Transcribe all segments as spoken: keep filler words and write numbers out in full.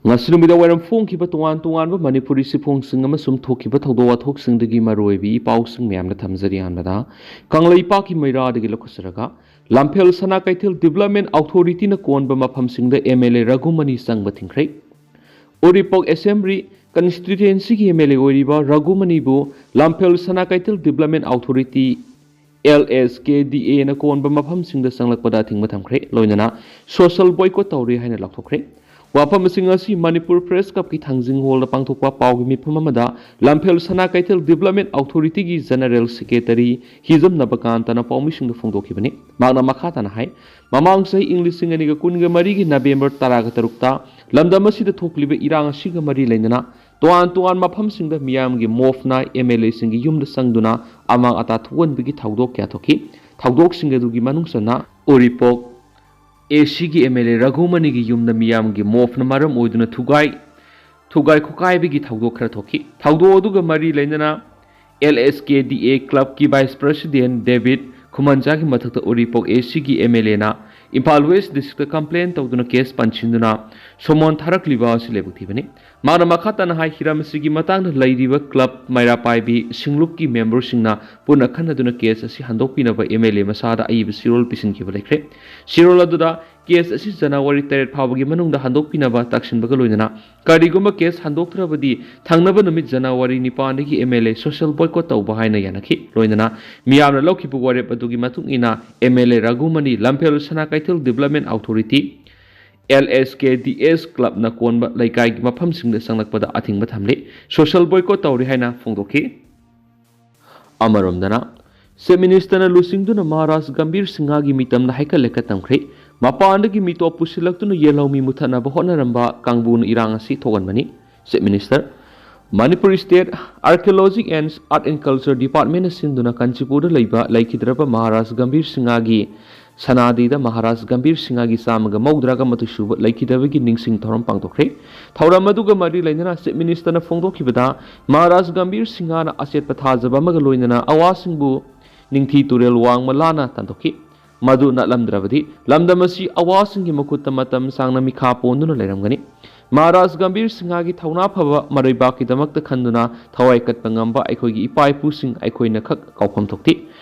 ꯉꯁꯤ ꯅꯨꯃꯤꯗꯥꯡ ꯋꯥꯏꯔꯝ ꯐꯣꯡꯈꯤꯕ ꯇꯣꯉꯥꯟ ꯇꯣꯉꯥꯟꯕ ꯃꯅꯤꯄꯨꯔꯤ ꯆꯦꯐꯣꯡꯁꯤꯡ ꯑꯃꯁꯨꯡ ꯊꯣꯛꯈꯤꯕ ꯊꯧꯗꯣꯛ ꯋꯥꯊꯣꯛꯁꯤꯡꯗꯒꯤ ꯃꯔꯨꯑꯣꯏꯕ ꯏ ꯄꯥꯎꯁꯤꯡ ꯃꯌꯥꯝꯅ ꯊꯝꯖꯔꯤ꯫ ꯑꯍꯥꯟꯕꯗ ꯀꯪꯂꯩꯄꯥꯛꯀꯤ ꯃꯩꯔꯥꯗꯒꯤ ꯂꯧꯈꯠꯆꯔꯒ ꯂꯝꯐꯦꯜ ꯁꯅꯥ ꯀꯩꯊꯦꯜ ꯗꯤꯕꯂꯞꯃꯦꯟ ꯑꯣꯊꯣꯔꯤꯇꯤꯅ ꯀꯣꯟꯕ ꯃꯐꯝꯁꯤꯡꯗ ꯑꯦꯝ ꯑꯦꯜ ꯑꯦ ꯔꯘꯨꯃꯅꯤ ꯆꯪꯕ ꯊꯤꯡꯈ꯭ꯔꯦ꯫ ꯎꯔꯤꯄꯣꯛ ꯑꯦꯁꯦꯝꯕ꯭ꯂꯤ ꯀꯟꯁꯇꯤꯇ꯭ꯋꯦꯟꯁꯤꯒꯤ ꯑꯦꯝ ꯑꯦꯜ ꯑꯦ ꯑꯣꯏꯔꯤꯕ ꯔꯘꯨꯃꯅꯤꯕꯨ ꯂꯝꯐꯦꯜ ꯁꯅꯥ ꯀꯩꯊꯦꯜ ꯗꯤꯕꯂꯞꯃꯦꯟ ꯑꯣꯊꯣꯔꯤꯇꯤ, ꯑꯦꯜ ꯑꯦꯁ ꯀꯦ ꯗꯤ ꯑꯦꯅ ꯀꯣꯟꯕ ꯃꯐꯝꯁꯤꯡꯗ ꯆꯪꯂꯛꯄꯗ ꯑꯊꯤꯡꯕ ꯊꯝꯈ꯭ꯔꯦ, ꯂꯣꯏꯅꯅ ꯁꯣꯁꯦꯜ ꯕꯣꯏꯀꯣꯠ ꯇꯧꯔꯦ ꯍꯥꯏꯅ ꯂꯥꯎꯊꯣꯛꯈ꯭ꯔꯦ꯫ ꯋꯥꯐꯝꯁꯤꯡ ꯑꯁꯤ ꯃꯅꯤꯄꯨꯔ ꯄ꯭ꯔꯦꯁ ꯀ꯭ꯂꯕꯀꯤ ꯊꯥꯡꯖꯤꯡ ꯍꯣꯜꯗ ꯄꯥꯡꯊꯣꯛꯄ ꯄꯥꯎꯒꯤ ꯃꯤꯐꯝ ꯑꯃꯗ ꯂꯝꯐꯦꯜ ꯁꯅꯥ ꯀꯩꯊꯦꯜ ꯗꯤꯕꯂꯞꯃꯦꯟ ꯑꯣꯊꯣꯔꯤꯇꯤꯒꯤ ꯖꯦꯅꯔꯦꯜ ꯁꯦꯀ꯭ꯔꯦꯇꯔꯤ ꯍꯤꯖꯝ ꯅꯕꯀꯥꯟꯇꯅ ꯄꯥꯎꯃꯤꯁꯤꯡꯗ ꯐꯣꯡꯗꯣꯛꯈꯤꯕꯅꯤ꯫ ꯃꯍꯥꯛꯅ ꯃꯈꯥ ꯇꯥꯅ ꯍꯥꯏ, ꯃꯃꯥꯡ ꯆꯍꯤ ꯏꯪ ꯂꯤꯁꯤꯡ ꯑꯅꯤꯒ ꯀꯨꯟꯒ ꯃꯔꯤꯒꯤ ꯅꯕꯦꯝꯕꯔ ꯇꯔꯥꯒ ꯇꯔꯨꯛꯇ ꯂꯝꯗꯝ ꯑꯁꯤꯗ ꯊꯣꯛꯂꯤꯕ ꯏꯔꯥꯡ ꯑꯁꯤꯒ ꯃꯔꯤ ꯂꯩꯅꯅ ꯇꯣꯉꯥꯟ ꯇꯣꯉꯥꯟ ꯃꯐꯝꯁꯤꯡꯗ ꯃꯤꯌꯥꯝꯒꯤ ꯃꯣꯞꯅ ꯑꯦꯝ ꯑꯦꯜ ꯑꯦꯁꯤꯡꯒꯤ ꯌꯨꯝꯗ ꯆꯪꯗꯨꯅ ꯑꯃꯥꯡ ꯑꯇꯥ ꯊꯣꯛꯍꯟꯕꯒꯤ ꯊꯧꯗꯣꯛ ꯀꯌꯥ ꯊꯣꯛꯈꯤ꯫ ꯊꯧꯗꯣꯛꯁꯤꯡ ꯑꯗꯨꯒꯤ ꯃꯅꯨꯡ ꯆꯟꯅ ꯎꯔꯤꯄꯣꯛ ꯑꯦ ꯁꯤꯒꯤ ꯑꯦꯝ ꯑꯦꯜ ꯑꯦ ꯔꯘꯨꯃꯅꯤꯒꯤ ꯌꯨꯝꯗ ꯃꯤꯌꯥꯝꯒꯤ ꯃꯣꯞꯅ ꯃꯔꯝ ꯑꯣꯏꯗꯨꯅ ꯊꯨꯒꯥꯏ ꯊꯨꯒꯥꯏ ꯈꯣꯀꯥꯏꯕꯒꯤ ꯊꯧꯗꯣꯛ ꯈꯔ ꯊꯣꯛꯈꯤ꯫ ꯊꯧꯗꯣꯛ ꯑꯗꯨꯒ ꯃꯔꯤ ꯂꯩꯅꯅ ꯑꯦꯜ ꯑꯦꯁ ꯀꯦ ꯗꯤ ꯑꯦ ꯀ꯭ꯂꯕꯀꯤ ꯚꯥꯏꯁ ꯄ꯭ꯔꯁꯤꯗꯦꯟ ꯗꯦꯕꯤꯠ ꯈꯨꯃꯟꯖꯥꯒꯤ ꯃꯊꯛꯇ ꯎꯔꯤꯄꯣꯛ ꯑꯦ ꯁꯤꯒꯤ ꯑꯦꯝ ꯑꯦꯜ ꯑꯦꯅ ꯏꯝꯐꯥꯜ ꯋꯦꯁ ꯗꯤꯁꯇ꯭ꯔꯤꯛꯇ ꯀꯝꯄ꯭ꯂꯦꯟ ꯇꯧꯗꯨꯅ ꯀꯦꯁ ꯄꯟꯁꯤꯟꯗꯨꯅ ꯁꯣꯃꯣꯟ ꯊꯥꯔꯛꯂꯤꯕ ꯑꯁꯤ ꯂꯥꯏꯕꯛ ꯊꯤꯕꯅꯤ꯫ ꯃꯥꯅ ꯃꯈꯥ ꯇꯥꯅ ꯍꯥꯏ, ꯍꯤꯔꯝ ꯑꯁꯤꯒꯤ ꯃꯇꯥꯡꯗ ꯂꯩꯔꯤꯕ ꯀ꯭ꯂꯕ ꯃꯩꯔꯥ ꯄꯥꯏꯕꯤ ꯁꯤꯡꯂꯨꯞꯀꯤ ꯃꯦꯝꯕꯔꯁꯤꯡꯅ ꯄꯨꯟꯅ ꯈꯟꯅꯗꯨꯅ ꯀꯦꯁ ꯑꯁꯤ ꯍꯟꯗꯣꯛꯄꯤꯅꯕ ꯑꯦꯝ ꯑꯦꯜ ꯑꯦ ꯃꯁꯥꯗ ꯑꯏꯕ ꯆꯦꯔꯣꯜ ꯄꯤꯁꯤꯟꯈꯤꯕ ꯂꯩꯈ꯭ꯔꯦ꯫ ꯆꯦꯔꯣꯜ ꯑꯗꯨꯗ ꯀꯦꯁ ꯑꯁꯤ ꯖꯅꯋꯥꯔꯤ ꯇꯔꯦꯠ ꯐꯥꯎꯕꯒꯤ ꯃꯅꯨꯡꯗ ꯍꯟꯗꯣꯛꯄꯤꯅꯕ ꯇꯥꯛꯁꯤꯟꯕꯒ ꯂꯣꯏꯅꯅ ꯀꯔꯤꯒꯨꯝꯕ ꯀꯦꯁ ꯍꯟꯗꯣꯛꯇ꯭ꯔꯕꯗꯤ ꯊꯪꯅꯕ ꯅꯨꯃꯤꯠ ꯖꯅꯋꯥꯔꯤ ꯅꯤꯄꯥꯟꯗꯒꯤ M L A social boycott ꯇꯧꯕ ꯍꯥꯏꯅ ꯌꯥꯅꯈꯤ꯫ ꯂꯣꯏꯅꯅ ꯃꯤꯌꯥꯝꯅ ꯂꯧꯈꯤꯕ ꯋꯥꯔꯦꯞ ꯑꯗꯨꯒꯤ ꯃꯇꯨꯡ ꯏꯟꯅ ꯑꯦꯝ ꯑꯦꯜ ꯑꯦ ꯔꯘꯨꯃꯅꯤ ꯂꯝꯐꯦꯜ ꯁꯅꯥ ꯀꯩꯊꯦꯜ ꯗꯤꯕꯂꯞꯃꯦꯟ ꯑꯣꯊꯣꯔꯤꯇꯤ, ꯑꯦꯜ ꯑꯦꯁ ꯀꯦ ꯗꯤ ꯑꯦꯁ ꯀ꯭ꯂꯕꯅ ꯀꯣꯟꯕ ꯂꯩꯀꯥꯏꯒꯤ ꯃꯐꯝꯁꯤꯡꯗ ꯆꯪꯂꯛꯄꯗ ꯑꯊꯤꯡꯕ ꯊꯝꯂꯤ꯫ ꯁꯣꯁꯦꯜ ꯕꯣꯏꯀꯣꯠ ꯇꯧꯔꯤ ꯍꯥꯏꯅ ꯐꯣꯡꯗꯣꯛꯈꯤ꯫ ꯑꯃꯔꯣꯝꯗꯅ, ꯆꯤꯐ ꯃꯤꯅꯤꯁꯇꯔꯅ ꯂꯨꯆꯤꯡꯗꯨꯅ ꯃꯍꯥꯔꯥꯖ ꯒꯝꯚꯤꯔ ꯁꯤꯡꯍꯒꯤ ꯃꯤꯇꯝꯗ ꯍꯩꯀꯠ ꯂꯩꯀꯠ ꯇꯝꯈ꯭ꯔꯦ꯫ ꯃꯄꯥꯟꯗꯒꯤ ꯃꯤꯇꯣꯞ ꯄꯨꯁꯤꯜꯂꯛꯇꯨꯅ ꯌꯦꯜꯍꯧꯃꯤ ꯃꯨꯊꯠꯅꯕ ꯍꯣꯠꯅꯔꯝꯕ ꯀꯥꯡꯕꯨꯅ ꯏꯔꯥꯡ ꯑꯁꯤ ꯊꯣꯛꯍꯟꯕꯅꯤ꯫ Chief minister, Manipur state archaeology and art and culture ꯗꯤꯄꯥꯔꯠꯃꯦꯟꯅ ꯁꯤꯟꯗꯨꯅ ꯀꯥꯟꯆꯤꯄꯨꯔꯗ ꯂꯩꯕ ꯂꯩꯈꯤꯗ꯭ꯔꯕ ꯃꯍꯥꯔꯥꯖ ꯒꯝꯚꯤꯔ ꯁꯤꯡꯍꯒꯤ ꯁꯅꯥꯗꯤꯗ ꯃꯍꯥꯔꯥꯖ ꯒꯝꯚꯤꯔ ꯁꯤꯡꯍꯒꯤ ꯆꯥꯝꯃꯒ ꯃꯧꯗ꯭ꯔꯥꯒ ꯃꯥꯊꯣꯏ ꯁꯨꯕ ꯂꯩꯈꯤꯗꯕꯒꯤ ꯅꯤꯡꯁꯤꯡ ꯊꯧꯔꯝ ꯄꯥꯡꯊꯣꯛꯈ꯭ꯔꯦ꯫ ꯊꯧꯔꯝ ꯑꯗꯨꯒ ꯃꯔꯤ ꯂꯩꯅꯅ ꯆꯤꯐ ꯃꯤꯅꯤꯁꯇꯔꯅ ꯐꯣꯡꯗꯣꯛꯈꯤꯕꯗ, ꯃꯍꯥꯔꯥꯖ ꯒꯝꯚꯤꯔ ꯁꯤꯡꯍꯅ ꯑꯆꯦꯠꯄ ꯊꯥꯖꯕ ꯑꯃꯒ ꯂꯣꯏꯅꯅ ꯑꯋꯥꯁꯤꯡꯕꯨ ꯅꯤꯡꯊꯤ ꯇꯨꯔꯦꯜ ꯋꯥꯡꯃ ꯂꯥꯟꯅ ꯇꯥꯟꯊꯣꯛꯈꯤ꯫ ꯃꯗꯨ ꯅꯠꯂꯝꯗ꯭ꯔꯕꯗꯤ ꯂꯝꯗꯝ ꯑꯁꯤ ꯑꯋꯥꯁꯤꯡꯒꯤ ꯃꯈꯨꯠꯇ ꯃꯇꯝ ꯁꯥꯡꯅ ꯃꯤꯈꯥ ꯄꯣꯟꯗꯨꯅ ꯂꯩꯔꯝꯒꯅꯤ꯫ ꯃꯍꯥꯔꯥꯖ ꯒꯝꯚꯤꯔ ꯁꯤꯡꯍꯒꯤ ꯊꯧꯅꯥ ꯐꯕ ꯃꯔꯩꯕꯥꯛꯀꯤꯗꯃꯛꯇ ꯈꯟꯗꯨꯅ ꯊꯋꯥꯏ ꯀꯠꯄ ꯉꯝꯕ ꯑꯩꯈꯣꯏꯒꯤ ꯏꯄꯥ ꯏꯄꯨꯁꯤꯡ ꯑꯩꯈꯣꯏꯅ ꯈꯛ ꯀꯥꯎꯐꯝ ꯊꯣꯛꯇꯦ꯫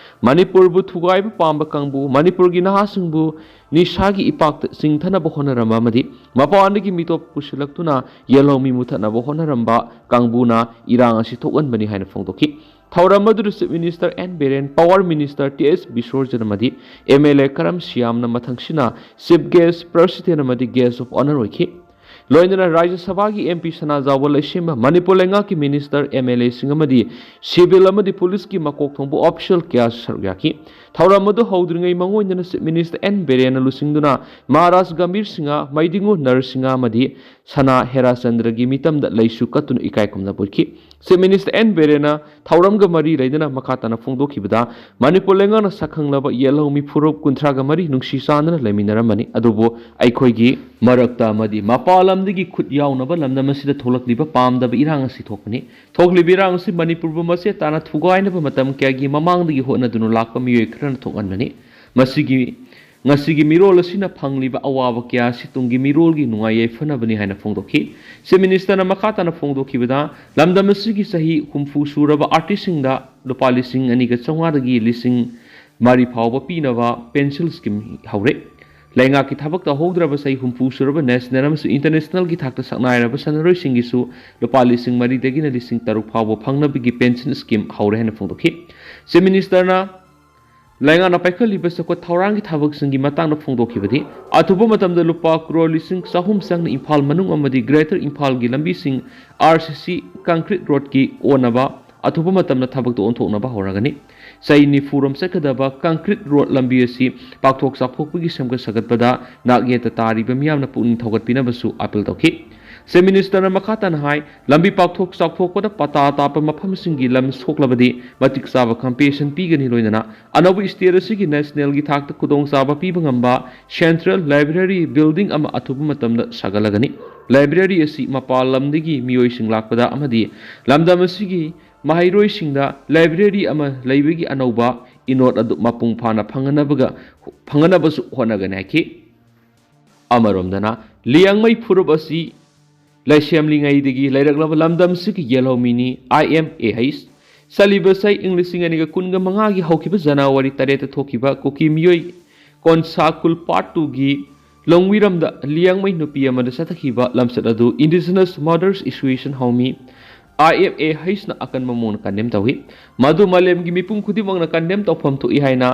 ꯃꯅꯤꯄꯨꯔꯕꯨ ꯊꯨꯒꯥꯏꯕ ꯄꯥꯝꯕ ꯀꯥꯡꯕꯨ, ꯃꯅꯤꯄꯨꯔꯒꯤ ꯅꯍꯥꯁꯤꯡꯕꯨ ꯅꯤꯁꯥꯒꯤ ꯏꯄꯥꯛꯇ ꯆꯤꯡꯊꯅꯕ ꯍꯣꯠꯅꯔꯝꯕ ꯑꯃꯗꯤ ꯃꯄꯥꯟꯗꯒꯤ ꯃꯤꯇꯣꯞ ꯄꯨꯁꯤꯜꯂꯛꯇꯨꯅ ꯌꯦꯜꯍꯧꯃꯤ ꯃꯨꯊꯠꯅꯕ ꯍꯣꯠꯅꯔꯝꯕ ꯀꯥꯡꯕꯨꯅ ꯏꯔꯥꯡ ꯑꯁꯤ ꯊꯣꯛꯍꯟꯕꯅꯤ ꯍꯥꯏꯅ ꯐꯣꯡꯗꯣꯛꯈꯤ꯫ ꯊꯧꯔꯝ ꯑꯗꯨꯗ Chief Minister N Biren, Power Minister T S ꯕꯤꯁꯣꯔꯖꯟ ꯑꯃꯗꯤ ꯑꯦꯝ ꯑꯦꯜ ꯑꯦ ꯀꯔꯝ ꯁꯤꯌꯥꯝꯅ ꯃꯊꯪꯁꯤꯅ Chief Guest, President ꯑꯃꯗꯤ Guest of Honour ꯑꯣꯏꯈꯤ꯫ ꯂꯣꯏꯅꯅ ꯔꯥꯖ꯭ꯌ ꯁꯚꯥꯒꯤ ꯑꯦꯝ ꯄꯤ ꯁꯅꯥꯖꯥꯎꯕ ꯂꯩꯁꯦꯝꯕ, ꯃꯅꯤꯄꯨꯔ ꯂꯩꯉꯥꯛꯀꯤ ꯃꯤꯅꯤꯁꯇꯔ, ꯑꯦꯝ ꯑꯦꯜ ꯑꯦꯁꯤꯡ ꯑꯃꯗꯤ ꯁꯤꯚꯤꯜ ꯑꯃꯗꯤ ꯄꯨꯂꯤꯁꯀꯤ ꯃꯀꯣꯛ ꯊꯣꯡꯕ ꯑꯣꯐꯤꯁꯤꯌꯦꯜ ꯀꯌꯥꯁꯨ ꯁꯔꯨꯛ ꯌꯥꯈꯤ꯫ ꯊꯧꯔꯝ ꯑꯗꯨ ꯍꯧꯗ꯭ꯔꯤꯉꯩ ꯃꯉꯣꯟꯗꯅ Chief Minister N ꯕꯤꯔꯦꯟꯅ ꯂꯨꯆꯤꯡꯗꯨꯅ ꯃꯍꯥꯔꯥꯖ ꯒꯝꯚꯤꯔ ꯁꯤꯡꯍ, ꯃꯩꯗꯤꯡꯉꯨ ꯅꯔꯁꯤꯡꯍ ꯑꯃꯗꯤ ꯁꯅꯥ ꯍꯦꯔꯥꯆꯟꯗ꯭ꯔꯒꯤ ꯃꯤꯇꯝꯗ ꯂꯩꯁꯨ ꯀꯠꯇꯨꯅ ꯏꯀꯥꯏ ꯈꯨꯝꯅꯕ ꯎꯠꯈꯤ꯫ Chief Minister N ꯕꯤꯔꯦꯟꯅ ꯊꯧꯔꯝꯒ ꯃꯔꯤ ꯂꯩꯅꯅ ꯃꯈꯥ ꯇꯥꯅ ꯐꯣꯡꯗꯣꯛꯈꯤꯕꯗ, ꯃꯅꯤꯄꯨꯔ ꯂꯩꯉꯥꯛꯅ ꯁꯛꯈꯪꯂꯕ ꯌꯦꯜꯍꯧꯃꯤ ꯐꯨꯔꯨꯞ ꯀꯨꯟꯊ꯭ꯔꯥꯒ ꯃꯔꯤ ꯅꯨꯡꯁꯤ ꯆꯥꯟꯅꯅ ꯂꯩꯃꯤꯟꯅꯔꯝꯕꯅꯤ, ꯑꯗꯨꯕꯨ ꯑꯩꯈꯣꯏꯒꯤ ꯃꯔꯛꯇ ꯑꯃꯗꯤ ꯃꯄꯥꯟ ꯂꯝꯗꯒꯤ ꯈꯨꯠ ꯌꯥꯎꯅꯕ ꯂꯝꯗꯝ ꯑꯁꯤꯗ ꯊꯣꯛꯂꯛꯂꯤꯕ ꯄꯥꯝꯗꯕ ꯏꯔꯥꯡ ꯑꯁꯤ ꯊꯣꯛꯄꯅꯤ꯫ ꯊꯣꯛꯂꯤꯕ ꯏꯔꯥꯡ ꯑꯁꯤ ꯃꯅꯤꯄꯨꯔꯕꯨ ꯃꯆꯦꯠ ꯇꯥꯅ ꯊꯨꯒꯥꯏꯅꯕ ꯃꯇꯝ ꯀꯌꯥꯒꯤ ꯃꯃꯥꯡꯗꯒꯤ ꯍꯣꯠꯅꯗꯨꯅ ꯂꯥꯛꯄ ꯃꯤꯑꯣꯏ ꯈꯔꯅ ꯊꯣꯛꯍꯟꯕꯅꯤ꯫ ꯃꯁꯤꯒꯤ ꯉꯁꯤꯒꯤ ꯃꯤꯔꯣꯜ ꯑꯁꯤꯅ ꯐꯪꯂꯤꯕ ꯑꯋꯥꯕ ꯀꯌꯥ ꯑꯁꯤ ꯇꯨꯡꯒꯤ ꯃꯤꯔꯣꯜꯒꯤ ꯅꯨꯡꯉꯥꯏ ꯌꯥꯏꯐꯅꯕꯅꯤ ꯍꯥꯏꯅ ꯐꯣꯡꯗꯣꯛꯈꯤ꯫ Chief Minister ꯅ ꯃꯈꯥ ꯇꯥꯅ ꯐꯣꯡꯗꯣꯛꯈꯤꯕꯗ, ꯂꯝꯗꯝ ꯑꯁꯤꯒꯤ ꯆꯍꯤ ꯍꯨꯝꯐꯨ ꯁꯨꯔꯕ ꯑꯥꯔꯇꯤꯁꯁꯤꯡꯗ ꯂꯨꯄꯥ ꯂꯤꯁꯤꯡ ꯑꯅꯤꯒ ꯆꯥꯝꯃꯉꯥꯗꯒꯤ ꯂꯤꯁꯤꯡ ꯃꯔꯤ ꯐꯥꯎꯕ ꯄꯤꯅꯕ ꯄꯦꯟꯁꯤꯜ ꯁ꯭ꯀꯤꯝ ꯍꯧꯔꯦ꯫ ꯂꯩꯉꯥꯛꯀꯤ ꯊꯕꯛ ꯇꯧꯍꯧꯗ꯭ꯔꯕ ꯆꯍꯤ ꯍꯨꯝꯐꯨ ꯁꯨꯔꯕ ꯅꯦꯁꯅꯦꯜ ꯑꯃꯁꯨꯡ ꯏꯟꯇꯔꯅꯦꯁꯅꯦꯜꯒꯤ ꯊꯥꯛꯇ ꯁꯛꯅꯥꯏꯔꯕ ꯁꯥꯟꯅꯔꯣꯏꯁꯤꯡꯒꯤꯁꯨ ꯂꯨꯄꯥ ꯂꯤꯁꯤꯡ ꯃꯔꯤꯗꯒꯤꯅ ꯂꯤꯁꯤꯡ ꯇꯔꯨꯛ ꯐꯥꯎꯕ ꯐꯪꯅꯕꯒꯤ ꯄꯦꯟꯁꯤꯜ ꯁ꯭ꯀꯤꯝ ꯍꯧꯔꯦ ꯍꯥꯏꯅ ꯐꯣꯡꯗꯣꯛꯈꯤ꯫ Chief Minister ꯅ ꯂꯩꯉꯥꯛꯅ ꯄꯥꯏꯈꯠꯂꯤꯕ ꯆꯥꯎꯈꯠ ꯊꯧꯔꯥꯡꯒꯤ ꯊꯕꯛꯁꯤꯡꯒꯤ ꯃꯇꯥꯡꯗ ꯐꯣꯡꯗꯣꯛꯈꯤꯕꯗꯤ, ꯑꯊꯨꯕ ꯃꯇꯝꯗ ꯂꯨꯄꯥ ꯀ꯭ꯔꯣꯔ ꯂꯤꯁꯤꯡ ꯆꯍꯨꯝ ꯆꯪꯅ ꯏꯝꯐꯥꯜ ꯃꯅꯨꯡ ꯑꯃꯗꯤ ꯒ꯭ꯔꯦꯇꯔ ꯏꯝꯐꯥꯜꯒꯤ ꯂꯝꯕꯤꯁꯤꯡ ꯑꯥꯔ ꯁꯤ ꯁꯤ ꯀꯪꯀ꯭ꯔꯤꯠ ꯔꯣꯗꯀꯤ ꯑꯣꯟꯅꯕ ꯑꯊꯨꯕ ꯃꯇꯝꯗ ꯊꯕꯛꯇ ꯑꯣꯟꯊꯣꯛꯅꯕ ꯍꯧꯔꯒꯅꯤ꯫ ꯆꯍꯤ ꯅꯤꯐꯨꯔꯣꯝ ꯆꯠꯀꯗꯕ ꯀꯪꯀ꯭ꯔꯤꯠ ꯔꯣꯗ ꯂꯝꯕꯤ ꯑꯁꯤ ꯄꯥꯛꯊꯣꯛ ꯆꯥꯎꯊꯣꯛꯄꯒꯤ ꯁꯦꯝꯒꯠ ꯁꯥꯒꯠꯄꯗ ꯅꯥꯛꯌꯦꯠꯇ ꯇꯥꯔꯤꯕ ꯃꯤꯌꯥꯝꯅ ꯄꯨꯛꯅꯤꯡ ꯊꯧꯒꯠꯄꯤꯅꯕꯁꯨ ꯑꯥꯄꯤꯜ ꯇꯧꯈꯤ꯫ Chief Minister ꯅ ꯃꯈꯥ ꯇꯥꯅ ꯍꯥꯏ, ꯂꯝꯕꯤ ꯄꯥꯛꯊꯣꯛ ꯆꯥꯎꯊꯣꯛꯄꯗ ꯄꯇꯥ ꯇꯥꯕ ꯃꯐꯝꯁꯤꯡꯒꯤ ꯂꯝ ꯁꯣꯛꯂꯕꯗꯤ ꯃꯇꯤꯛ ꯆꯥꯕ ꯀꯝꯄꯦꯟꯁꯦꯁꯟ ꯄꯤꯒꯅꯤ, ꯂꯣꯏꯅꯅ ꯑꯅꯧꯕ ꯁ꯭ꯇꯦꯠ ꯑꯁꯤꯒꯤ ꯅꯦꯁꯅꯦꯜꯒꯤ ꯊꯥꯛꯇ ꯈꯨꯗꯣꯡꯆꯥꯕ ꯄꯤꯕ ꯉꯝꯕ ꯁꯦꯟꯇ꯭ꯔꯦꯜ ꯂꯥꯏꯕ꯭ꯔꯦꯔꯤ ꯕꯤꯜꯗꯤꯡ ꯑꯃ ꯑꯊꯨꯕ ꯃꯇꯝꯗ ꯁꯥꯒꯠꯂꯒꯅꯤ꯫ ꯂꯥꯏꯕ꯭ꯔꯦꯔꯤ ꯑꯁꯤ ꯃꯄꯥꯟ ꯂꯝꯗꯒꯤ ꯃꯤꯑꯣꯏꯁꯤꯡ ꯂꯥꯛꯄꯗ ꯑꯃꯗꯤ ꯂꯝꯗꯝ ꯑꯁꯤꯒꯤ ꯃꯍꯩꯔꯣꯏꯁꯤꯡꯗ ꯂꯥꯏꯕ꯭ꯔꯦꯔꯤ ꯑꯃ ꯂꯩꯕꯒꯤ ꯑꯅꯧꯕ ꯏꯅꯣꯠ ꯑꯗꯨ ꯃꯄꯨꯡ ꯐꯥꯅ ꯐꯪꯍꯟꯅꯕꯒ-, ꯐꯪꯍꯟꯅꯕꯁꯨ ꯍꯣꯠꯅꯒꯅꯤ ꯍꯥꯏꯈꯤ꯫ ꯑꯃꯔꯣꯝꯗꯅ, ꯂꯤꯌꯥꯡꯃꯩ ꯐꯨꯔꯨꯞ ꯑꯁꯤ ꯂꯩꯁꯦꯝꯂꯤꯉꯩꯗꯒꯤ ꯂꯩꯔꯛꯂꯕ ꯂꯝꯗꯝꯁꯤꯒꯤ ꯌꯦꯜꯍꯧꯃꯤꯅꯤ ꯑꯥꯏ ꯑꯦꯝ ꯑꯦ ꯍꯩꯁ꯫ ꯆꯠꯂꯤꯕ ꯆꯍꯤ ꯏꯪ ꯂꯤꯁꯤꯡ ꯑꯅꯤꯒ ꯀꯨꯟꯒ ꯃꯉꯥꯒꯤ ꯍꯧꯈꯤꯕ ꯖꯅꯋꯥꯔꯤ ꯇꯔꯦꯠꯇ ꯊꯣꯛꯈꯤꯕ ꯀꯨꯀꯤ ꯃꯤꯑꯣꯏ ꯀꯣꯟꯁꯥ ꯈꯨꯜ ꯄꯥꯔꯠ ꯇꯨꯒꯤ ꯂꯣꯡꯋꯤꯔꯝꯗ ꯂꯤꯌꯥꯡꯃꯩ ꯅꯨꯄꯤ ꯑꯃꯗ ꯆꯠꯊꯈꯤꯕ ꯂꯝꯆꯠ ꯑꯗꯨ Indigenous Mothers Association ꯍꯧꯃꯤ ꯑꯥꯏ ꯑꯦꯝ ꯑꯦ ꯍꯩꯁꯅ ꯑꯀꯟꯕ ꯃꯑꯣꯡꯗ ꯀꯟꯗꯦꯝ ꯇꯧꯏ꯫ ꯃꯗꯨ ꯃꯥꯂꯦꯝꯒꯤ ꯃꯤꯄꯨꯝ ꯈꯨꯗꯤꯡꯃꯛꯅ ꯀꯟꯗꯦꯝ ꯇꯧꯐꯝ ꯊꯣꯛꯏ ꯍꯥꯏꯅ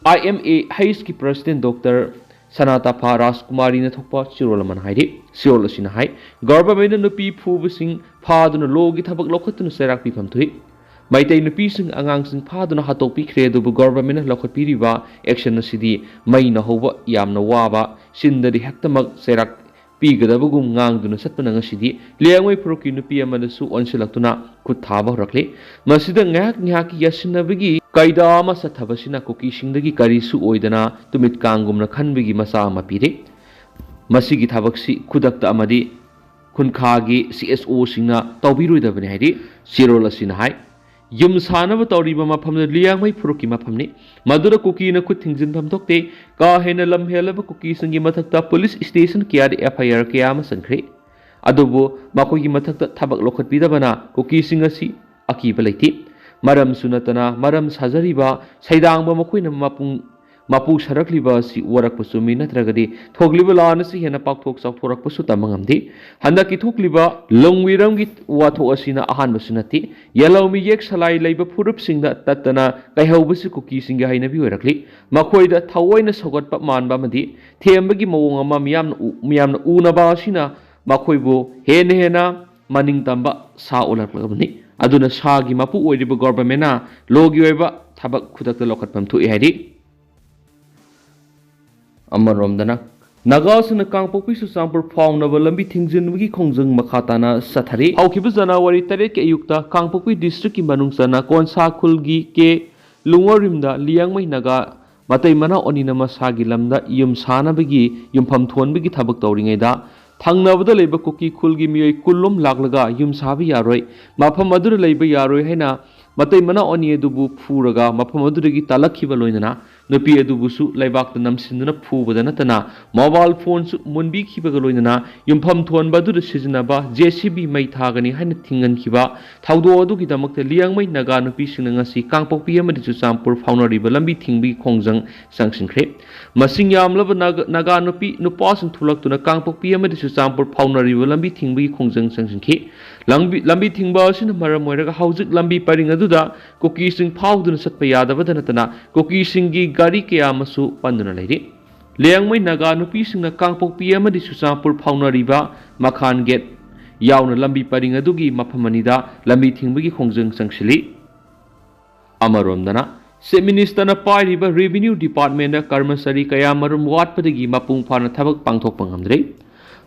ꯑꯥꯏ ꯑꯦꯝ ꯑꯦ ꯍꯩꯁꯀꯤ ꯄ꯭ꯔꯁꯤꯗꯦꯟ ꯗꯣꯛꯇꯔ ꯁꯅꯥꯇꯥꯐꯥ ꯔꯥꯖꯀꯨꯃꯥꯔꯤꯅ ꯊꯣꯛꯄ ꯆꯦꯔꯣꯜ ꯑꯃꯅ ꯍꯥꯏꯔꯤ꯫ ꯆꯦꯔꯣꯜ ꯑꯁꯤꯅ ꯍꯥꯏ, ꯒꯚꯔꯟꯃꯦꯟꯠꯅ ꯅꯨꯄꯤ ꯐꯨꯕꯁꯤꯡ ꯐꯥꯗꯨꯅ ꯂꯣꯒꯤ ꯊꯕꯛ ꯂꯧꯈꯠꯇꯨꯅ ꯆꯩꯔꯥꯛ ꯄꯤꯐꯝ ꯊꯣꯛꯏ꯫ ꯃꯩꯇꯩ ꯅꯨꯄꯤꯁꯤꯡ ꯑꯉꯥꯡꯁꯤꯡ ꯐꯥꯗꯨꯅ ꯍꯥꯠꯇꯣꯛꯄꯤꯈ꯭ꯔꯦ, ꯑꯗꯨꯕꯨ ꯒꯚꯔꯟꯃꯦꯟꯠꯅ ꯂꯧꯈꯠꯄꯤꯔꯤꯕ ꯑꯦꯛꯁꯟ ꯑꯁꯤꯗꯤ ꯃꯩꯅ ꯍꯧꯕ ꯌꯥꯝꯅ ꯋꯥꯕ, ꯆꯤꯟꯗꯗꯤ ꯍꯦꯛꯇꯃꯛ ꯆꯩꯔꯥꯛ ꯄꯤꯒꯗꯕꯒꯨꯝ ꯉꯥꯡꯗꯨꯅ ꯆꯠꯄꯅ ꯉꯁꯤꯗꯤ ꯂꯤꯌꯥꯡꯃꯩ ꯐꯨꯔꯨꯞꯀꯤ ꯅꯨꯄꯤ ꯑꯃꯗꯁꯨ ꯑꯣꯟꯁꯤꯜꯂꯛꯇꯨꯅ ꯈꯨꯠ ꯊꯥꯕ ꯍꯧꯔꯛꯂꯤ꯫ ꯃꯁꯤꯗ ꯉꯥꯏꯍꯥꯛ ꯉꯥꯏꯍꯥꯛꯀꯤ ꯌꯥꯁꯤꯟꯅꯕꯒꯤ ꯀꯥꯏꯗꯥ ꯑꯃ ꯆꯠꯊꯕꯁꯤꯅ ꯀꯨꯀꯤꯁꯤꯡꯗꯒꯤ ꯀꯔꯤꯁꯨ ꯑꯣꯏꯗꯅ ꯇꯨꯃꯤꯠ ꯀꯥꯡꯒꯨꯝꯅ ꯈꯟꯕꯒꯤ ꯃꯆꯥ ꯑꯃ ꯄꯤꯔꯤ꯫ ꯃꯁꯤꯒꯤ ꯊꯕꯛꯁꯤ ꯈꯨꯗꯛꯇ ꯑꯃꯗꯤ ꯈꯨꯟꯈꯥꯒꯤ ꯁꯤ ꯑꯦꯁ ꯑꯣꯁꯤꯡꯅ ꯇꯧꯕꯤꯔꯣꯏꯗꯕꯅꯤ ꯍꯥꯏꯔꯤ꯫ ꯆꯦꯔꯣꯜ ꯑꯁꯤꯅ ꯍꯥꯏ, ꯌꯨꯝ ꯁꯥꯅꯕ ꯇꯧꯔꯤꯕ ꯃꯐꯝꯗꯨ ꯂꯤꯌꯥꯡꯃꯩ ꯐꯨꯔꯨꯞꯀꯤ ꯃꯐꯝꯅꯤ꯫ ꯃꯗꯨꯗ ꯀꯨꯀꯤꯅ ꯈꯨꯠ ꯊꯤꯡꯖꯤꯟꯐꯝ ꯊꯣꯛꯇꯦ꯫ ꯀꯥ ꯍꯦꯟꯅ ꯂꯝ ꯍꯦꯜꯂꯕ ꯀꯨꯀꯤꯁꯤꯡꯒꯤ ꯃꯊꯛꯇ ꯄꯨꯂꯤꯁ ꯁ꯭ꯇꯦꯁꯟ ꯀꯌꯥꯗ ꯑꯦꯐ ꯑꯥꯏ ꯑꯥꯔ ꯀꯌꯥ ꯑꯃ ꯆꯟꯈ꯭ꯔꯦ꯫ ꯑꯗꯨꯕꯨ ꯃꯈꯣꯏꯒꯤ ꯃꯊꯛꯇ ꯊꯕꯛ ꯂꯧꯈꯠꯄꯤꯗꯕꯅ ꯀꯨꯀꯤꯁꯤꯡ ꯑꯁꯤ ꯑꯀꯤꯕ ꯂꯩꯇꯦ꯫ ꯃꯔꯝꯁꯨ ꯅꯠꯇꯅ ꯃꯔꯝ ꯁꯥꯖꯔꯤꯕ ꯁꯩꯗꯥꯡꯕ ꯃꯈꯣꯏꯅ ꯃꯄꯨꯡ ꯃꯄꯨ ꯁꯥꯔꯛꯂꯤꯕ ꯑꯁꯤ ꯋꯥꯔꯛꯄ ꯆꯨꯝꯃꯤ, ꯅꯠꯇ꯭ꯔꯒꯗꯤ ꯊꯣꯛꯂꯤꯕ ꯂꯥꯟ ꯑꯁꯤ ꯍꯦꯟꯅ ꯄꯥꯛꯊꯣꯛ ꯆꯥꯎꯊꯣꯔꯛꯄꯁꯨ ꯇꯝꯕ ꯉꯝꯗꯦ꯫ ꯍꯟꯗꯛꯀꯤ ꯊꯣꯛꯂꯤꯕ ꯂꯣꯡꯋꯤꯔꯝꯒꯤ ꯋꯥꯊꯣꯛ ꯑꯁꯤꯅ ꯑꯍꯥꯟꯕꯁꯨ ꯅꯠꯇꯦ꯫ ꯌꯦꯜꯍꯧꯃꯤ ꯌꯦꯛ ꯁꯂꯥꯏ ꯂꯩꯕ ꯐꯨꯔꯨꯞꯁꯤꯡꯗ ꯇꯠꯇꯅ ꯀꯩꯍꯧꯕꯁꯤ ꯀꯨꯀꯤꯁꯤꯡꯒꯤ ꯍꯩꯅꯕꯤ ꯑꯣꯏꯔꯛꯂꯤ꯫ ꯃꯈꯣꯏꯗ ꯊꯑꯣꯏꯅ ꯁꯧꯒꯠꯄ ꯃꯥꯟꯕ ꯑꯃꯗꯤ ꯊꯦꯝꯕꯒꯤ ꯃꯑꯣꯡ ꯑꯃ ꯃꯤꯌꯥꯝꯅ ꯎ-, ꯃꯤꯌꯥꯝꯅ ꯎꯅꯕ ꯑꯁꯤꯅ ꯃꯈꯣꯏꯕꯨ ꯍꯦꯟꯅ ꯍꯦꯟꯅ ꯃꯅꯤꯡ ꯇꯝꯕ ꯁꯥ ꯑꯣꯜꯂꯛꯂꯕꯅꯤ꯫ ꯑꯗꯨꯅ ꯁꯥꯒꯤ ꯃꯄꯨ ꯑꯣꯏꯔꯤꯕ ꯒꯣꯚꯔꯟꯃꯦꯟꯠꯅ ꯂꯣꯒꯤ ꯑꯣꯏꯕ ꯊꯕꯛ ꯈꯨꯗꯛꯇ ꯂꯧꯈꯠꯐꯝ ꯊꯣꯛꯏ ꯍꯥꯏꯔꯤ꯫ ꯑꯃꯔꯣꯝꯗꯅ, ꯅꯥꯒꯥꯁꯤꯡꯅ ꯀꯥꯡꯄꯣꯛꯄꯤ ꯆꯨꯔꯆꯥꯟꯄꯨꯔ ꯐꯥꯎꯅꯕ ꯂꯝꯕꯤ ꯊꯤꯡꯖꯤꯟꯕꯒꯤ ꯈꯣꯡꯖꯪ ꯃꯈꯥ ꯇꯥꯅ ꯆꯠꯊꯔꯤ꯫ ꯍꯧꯈꯤꯕ ꯖꯅꯋꯥꯔꯤ ꯇꯔꯦꯠꯀꯤ ꯑꯌꯨꯛꯇ ꯀꯥꯡꯄꯣꯛꯄꯤ ꯗꯤꯁꯇ꯭ꯔꯤꯛꯀꯤ ꯃꯅꯨꯡ ꯆꯟꯅ ꯀꯣꯟꯁꯥ ꯈꯨꯜꯒꯤ ꯀꯦ ꯂꯨꯡꯋꯔꯤꯝꯗ ꯂꯤꯌꯥꯡꯃꯩ ꯅꯥꯒꯥ ꯃꯇꯩ ꯃꯅꯥꯎ ꯑꯅꯤꯅ ꯃꯁꯥꯒꯤ ꯂꯝꯗ ꯌꯨꯝ ꯁꯥꯅꯕꯒꯤ ꯌꯨꯝꯐꯝ ꯊꯣꯟꯕꯒꯤ ꯊꯕꯛ ꯇꯧꯔꯤꯉꯩꯗ, ꯊꯪꯅꯕꯗ ꯂꯩꯕ ꯀꯨꯀꯤ ꯈꯨꯜꯒꯤ ꯃꯤꯑꯣꯏ ꯀꯨꯟꯂꯣꯝ ꯂꯥꯛꯂꯒ ꯌꯨꯝ ꯁꯥꯕ ꯌꯥꯔꯣꯏ, ꯃꯐꯝ ꯑꯗꯨꯗ ꯂꯩꯕ ꯌꯥꯔꯣꯏ ꯍꯥꯏꯅ ꯃꯇꯩ ꯃꯅꯥꯎ ꯑꯅꯤ ꯑꯗꯨꯕꯨ ꯐꯨꯔꯒ ꯃꯐꯝ ꯑꯗꯨꯗꯒꯤ ꯇꯥꯜꯂꯛꯈꯤꯕ ꯂꯣꯏꯅꯅ ꯅꯨꯄꯤ ꯑꯗꯨꯕꯨꯁꯨ ꯂꯩꯕꯥꯛꯇ ꯅꯝꯁꯤꯟꯗꯨꯅ ꯐꯨꯕꯗ ꯅꯠꯇꯅ mobile phoneꯁꯨ ꯃꯨꯟꯕꯤꯈꯤꯕꯒ ꯂꯣꯏꯅꯅ ꯌꯨꯝꯐꯝ ꯊꯣꯟꯕ ꯑꯗꯨꯗ ꯁꯤꯖꯤꯟꯅꯕ J C B ꯃꯩ ꯊꯥꯒꯅꯤ ꯍꯥꯏꯅ ꯊꯤꯡꯍꯟꯈꯤꯕ ꯊꯧꯗꯣꯛ ꯑꯗꯨꯒꯤꯗꯃꯛꯇ ꯂꯤꯌꯥꯡꯃꯩ ꯅꯥꯒꯥ ꯅꯨꯄꯤꯁꯤꯡꯅ ꯉꯁꯤ ꯀꯥꯡꯄꯣꯛꯄꯤ ꯑꯃꯗꯤ ꯆꯨꯔꯆꯥꯟꯄꯨꯔ ꯐꯥꯎꯅꯔꯤꯕ ꯂꯝꯕꯤ ꯊꯤꯡꯕꯒꯤ ꯈꯣꯡꯖꯪ ꯆꯪꯁꯤꯟꯈ꯭ꯔꯦ꯫ ꯃꯁꯤꯡ ꯌꯥꯝꯂꯕ ꯅꯥꯒꯥ, ꯅꯥꯒꯥ ꯅꯨꯄꯤ ꯅꯨꯄꯥꯁꯤꯡ ꯊꯣꯛꯂꯛꯇꯨꯅ ꯀꯥꯡꯄꯣꯛꯄꯤ ꯑꯃꯗꯤ ꯆꯨꯔꯆꯥꯟꯄꯨꯔ ꯐꯥꯎꯅꯔꯤꯕ ꯂꯝꯕꯤ ꯊꯤꯡꯕꯒꯤ ꯈꯣꯡꯖꯪ ꯆꯪꯁꯤꯟꯈꯤ꯫ ꯂꯝꯕꯤ, ꯂꯝꯕꯤ ꯊꯤꯡꯕ ꯑꯁꯤꯅ ꯃꯔꯝ ꯑꯣꯏꯔꯒ ꯍꯧꯖꯤꯛ ꯂꯝꯕꯤ ꯄꯔꯤꯡ ꯑꯗꯨꯗ ꯀꯨꯀꯤꯁꯤꯡ ꯐꯥꯎꯗꯨꯅ ꯆꯠꯄ ꯌꯥꯗꯕꯗ ꯅꯠꯇꯅ ꯀꯨꯀꯤꯁꯤꯡꯒꯤ ꯒꯥꯔꯤ ꯀꯌꯥ ꯑꯃꯁꯨ ꯄꯟꯗꯨꯅ ꯂꯩꯔꯤ꯫ ꯂꯤꯌꯥꯡꯃꯩ ꯅꯥꯒꯥ ꯅꯨꯄꯤꯁꯤꯡꯅ ꯀꯥꯡꯄꯣꯛꯄꯤ ꯑꯃꯗꯤ ꯆꯨꯔꯆꯥꯟꯄꯨꯔ ꯐꯥꯎꯅꯔꯤꯕ ꯃꯈꯥꯟ ꯒꯦꯠ ꯌꯥꯎꯅ ꯂꯝꯕꯤ ꯄꯔꯤꯡ ꯑꯗꯨꯒꯤ ꯃꯐꯝ ꯑꯅꯤꯗ ꯂꯝꯕꯤ ꯊꯤꯡꯕꯒꯤ ꯈꯣꯡꯖꯪ ꯆꯪꯁꯤꯜꯂꯤ꯫ ꯑꯃꯔꯣꯝꯗꯅ, Chief Ministerꯅ ꯄꯥꯏꯔꯤꯕ Revenue Departmentꯇ ꯀꯔꯃꯆꯥꯔꯤ ꯀꯌꯥ ꯃꯔꯨꯝ ꯋꯥꯠꯄꯗꯒꯤ ꯃꯄꯨꯡ ꯐꯥꯅ ꯊꯕꯛ ꯄꯥꯡꯊꯣꯛꯄ ꯉꯝꯗ꯭ꯔꯦ꯫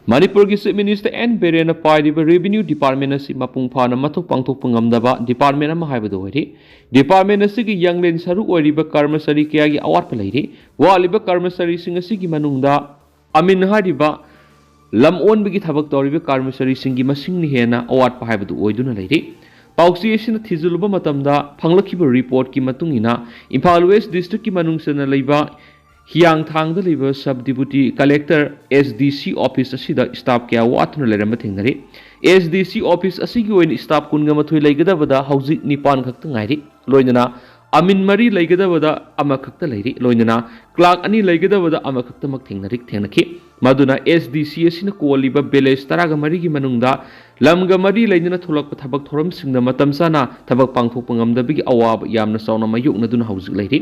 ꯃꯅꯤꯄꯨꯔꯒꯤ Chief Minister N ꯕꯤꯔꯦꯟꯅ ꯄꯥꯏꯔꯤꯕ Revenue Department ꯑꯁꯤ ꯃꯄꯨꯡ ꯐꯥꯅ ꯃꯊꯧ ꯄꯥꯡꯊꯣꯛꯄ ꯉꯝꯗꯕ department ꯑꯃ ꯍꯥꯏꯕꯗꯨ ꯑꯣꯏꯔꯦ꯫ Department ꯑꯁꯤꯒꯤ ꯌꯥꯡꯂꯦꯟ ꯁꯔꯨꯛ ꯑꯣꯏꯔꯤꯕ ꯀꯔꯃꯆꯥꯔꯤ ꯀꯌꯥꯒꯤ ꯑꯋꯥꯠꯄ ꯂꯩꯔꯤ꯫ ꯋꯥꯠꯂꯤꯕ ꯀꯔꯃꯆꯥꯔꯤꯁꯤꯡ ꯑꯁꯤꯒꯤ ꯃꯅꯨꯡꯗ ꯑꯃꯤꯟ ꯍꯥꯏꯔꯤꯕ ꯂꯝ ꯑꯣꯟꯕꯒꯤ ꯊꯕꯛ ꯇꯧꯔꯤꯕ ꯀꯔꯃꯆꯥꯔꯤꯁꯤꯡꯒꯤ ꯃꯁꯤꯡꯅ ꯍꯦꯟꯅ ꯑꯋꯥꯠꯄ ꯍꯥꯏꯕꯗꯨ ꯑꯣꯏꯗꯨꯅ ꯂꯩꯔꯤ꯫ ꯄꯥꯎꯆꯦ ꯑꯁꯤꯅ ꯊꯤꯖꯤꯜꯂꯨꯕ ꯃꯇꯝꯗ ꯐꯪꯂꯛꯈꯤꯕ reportꯀꯤ ꯃꯇꯨꯡ ꯏꯟꯅ, ꯏꯝꯐꯥꯜ West Districtꯀꯤ ꯃꯅꯨꯡ ꯆꯟꯅ ꯂꯩꯕ ꯍꯤꯌꯥꯡꯊꯥꯡꯗ ꯂꯩꯕ Sub Deputy Collector, S D C office ꯑꯁꯤꯗ staff ꯀꯌꯥ ꯋꯥꯠꯇꯨꯅ ꯂꯩꯔꯝꯕ ꯊꯦꯡꯅꯔꯤ꯫ S D C office ꯑꯁꯤꯒꯤ ꯑꯣꯏꯅ staff ꯀꯨꯟꯒ ꯃꯥꯊꯣꯏ ꯂꯩꯒꯗꯕꯗ ꯍꯧꯖꯤꯛ ꯅꯤꯄꯥꯟ ꯈꯛꯇ ꯉꯥꯏꯔꯤ꯫ ꯂꯣꯏꯅꯅ ꯑꯃꯤꯟ ꯃꯔꯤ ꯂꯩꯒꯗꯕꯗ ꯑꯃꯈꯛꯇ ꯂꯩꯔꯤ꯫ ꯂꯣꯏꯅꯅ clerk ꯑꯅꯤ ꯂꯩꯒꯗꯕꯗ ꯑꯃꯈꯛꯇꯃꯛ ꯊꯦꯡꯅꯔꯤ, ꯊꯦꯡꯅꯈꯤ꯫ ꯃꯗꯨꯅ S D C ꯑꯁꯤꯅ ꯀꯣꯜꯂꯤꯕ village ꯇꯔꯥꯒ ꯃꯔꯤꯒꯤ ꯃꯅꯨꯡꯗ ꯂꯝꯒ ꯃꯔꯤ ꯂꯩꯅꯅ ꯊꯣꯛꯂꯛꯄ ꯊꯕꯛ ꯊꯧꯔꯝꯁꯤꯡꯗ ꯃꯇꯝ ꯆꯥꯅ ꯊꯕꯛ ꯄꯥꯡꯊꯣꯛꯄ ꯉꯝꯗꯕꯒꯤ ꯑꯋꯥꯕ ꯌꯥꯝꯅ ꯆꯥꯎꯅ ꯃꯥꯌꯣꯛꯅꯗꯨꯅ ꯍꯧꯖꯤꯛ ꯂꯩꯔꯤ꯫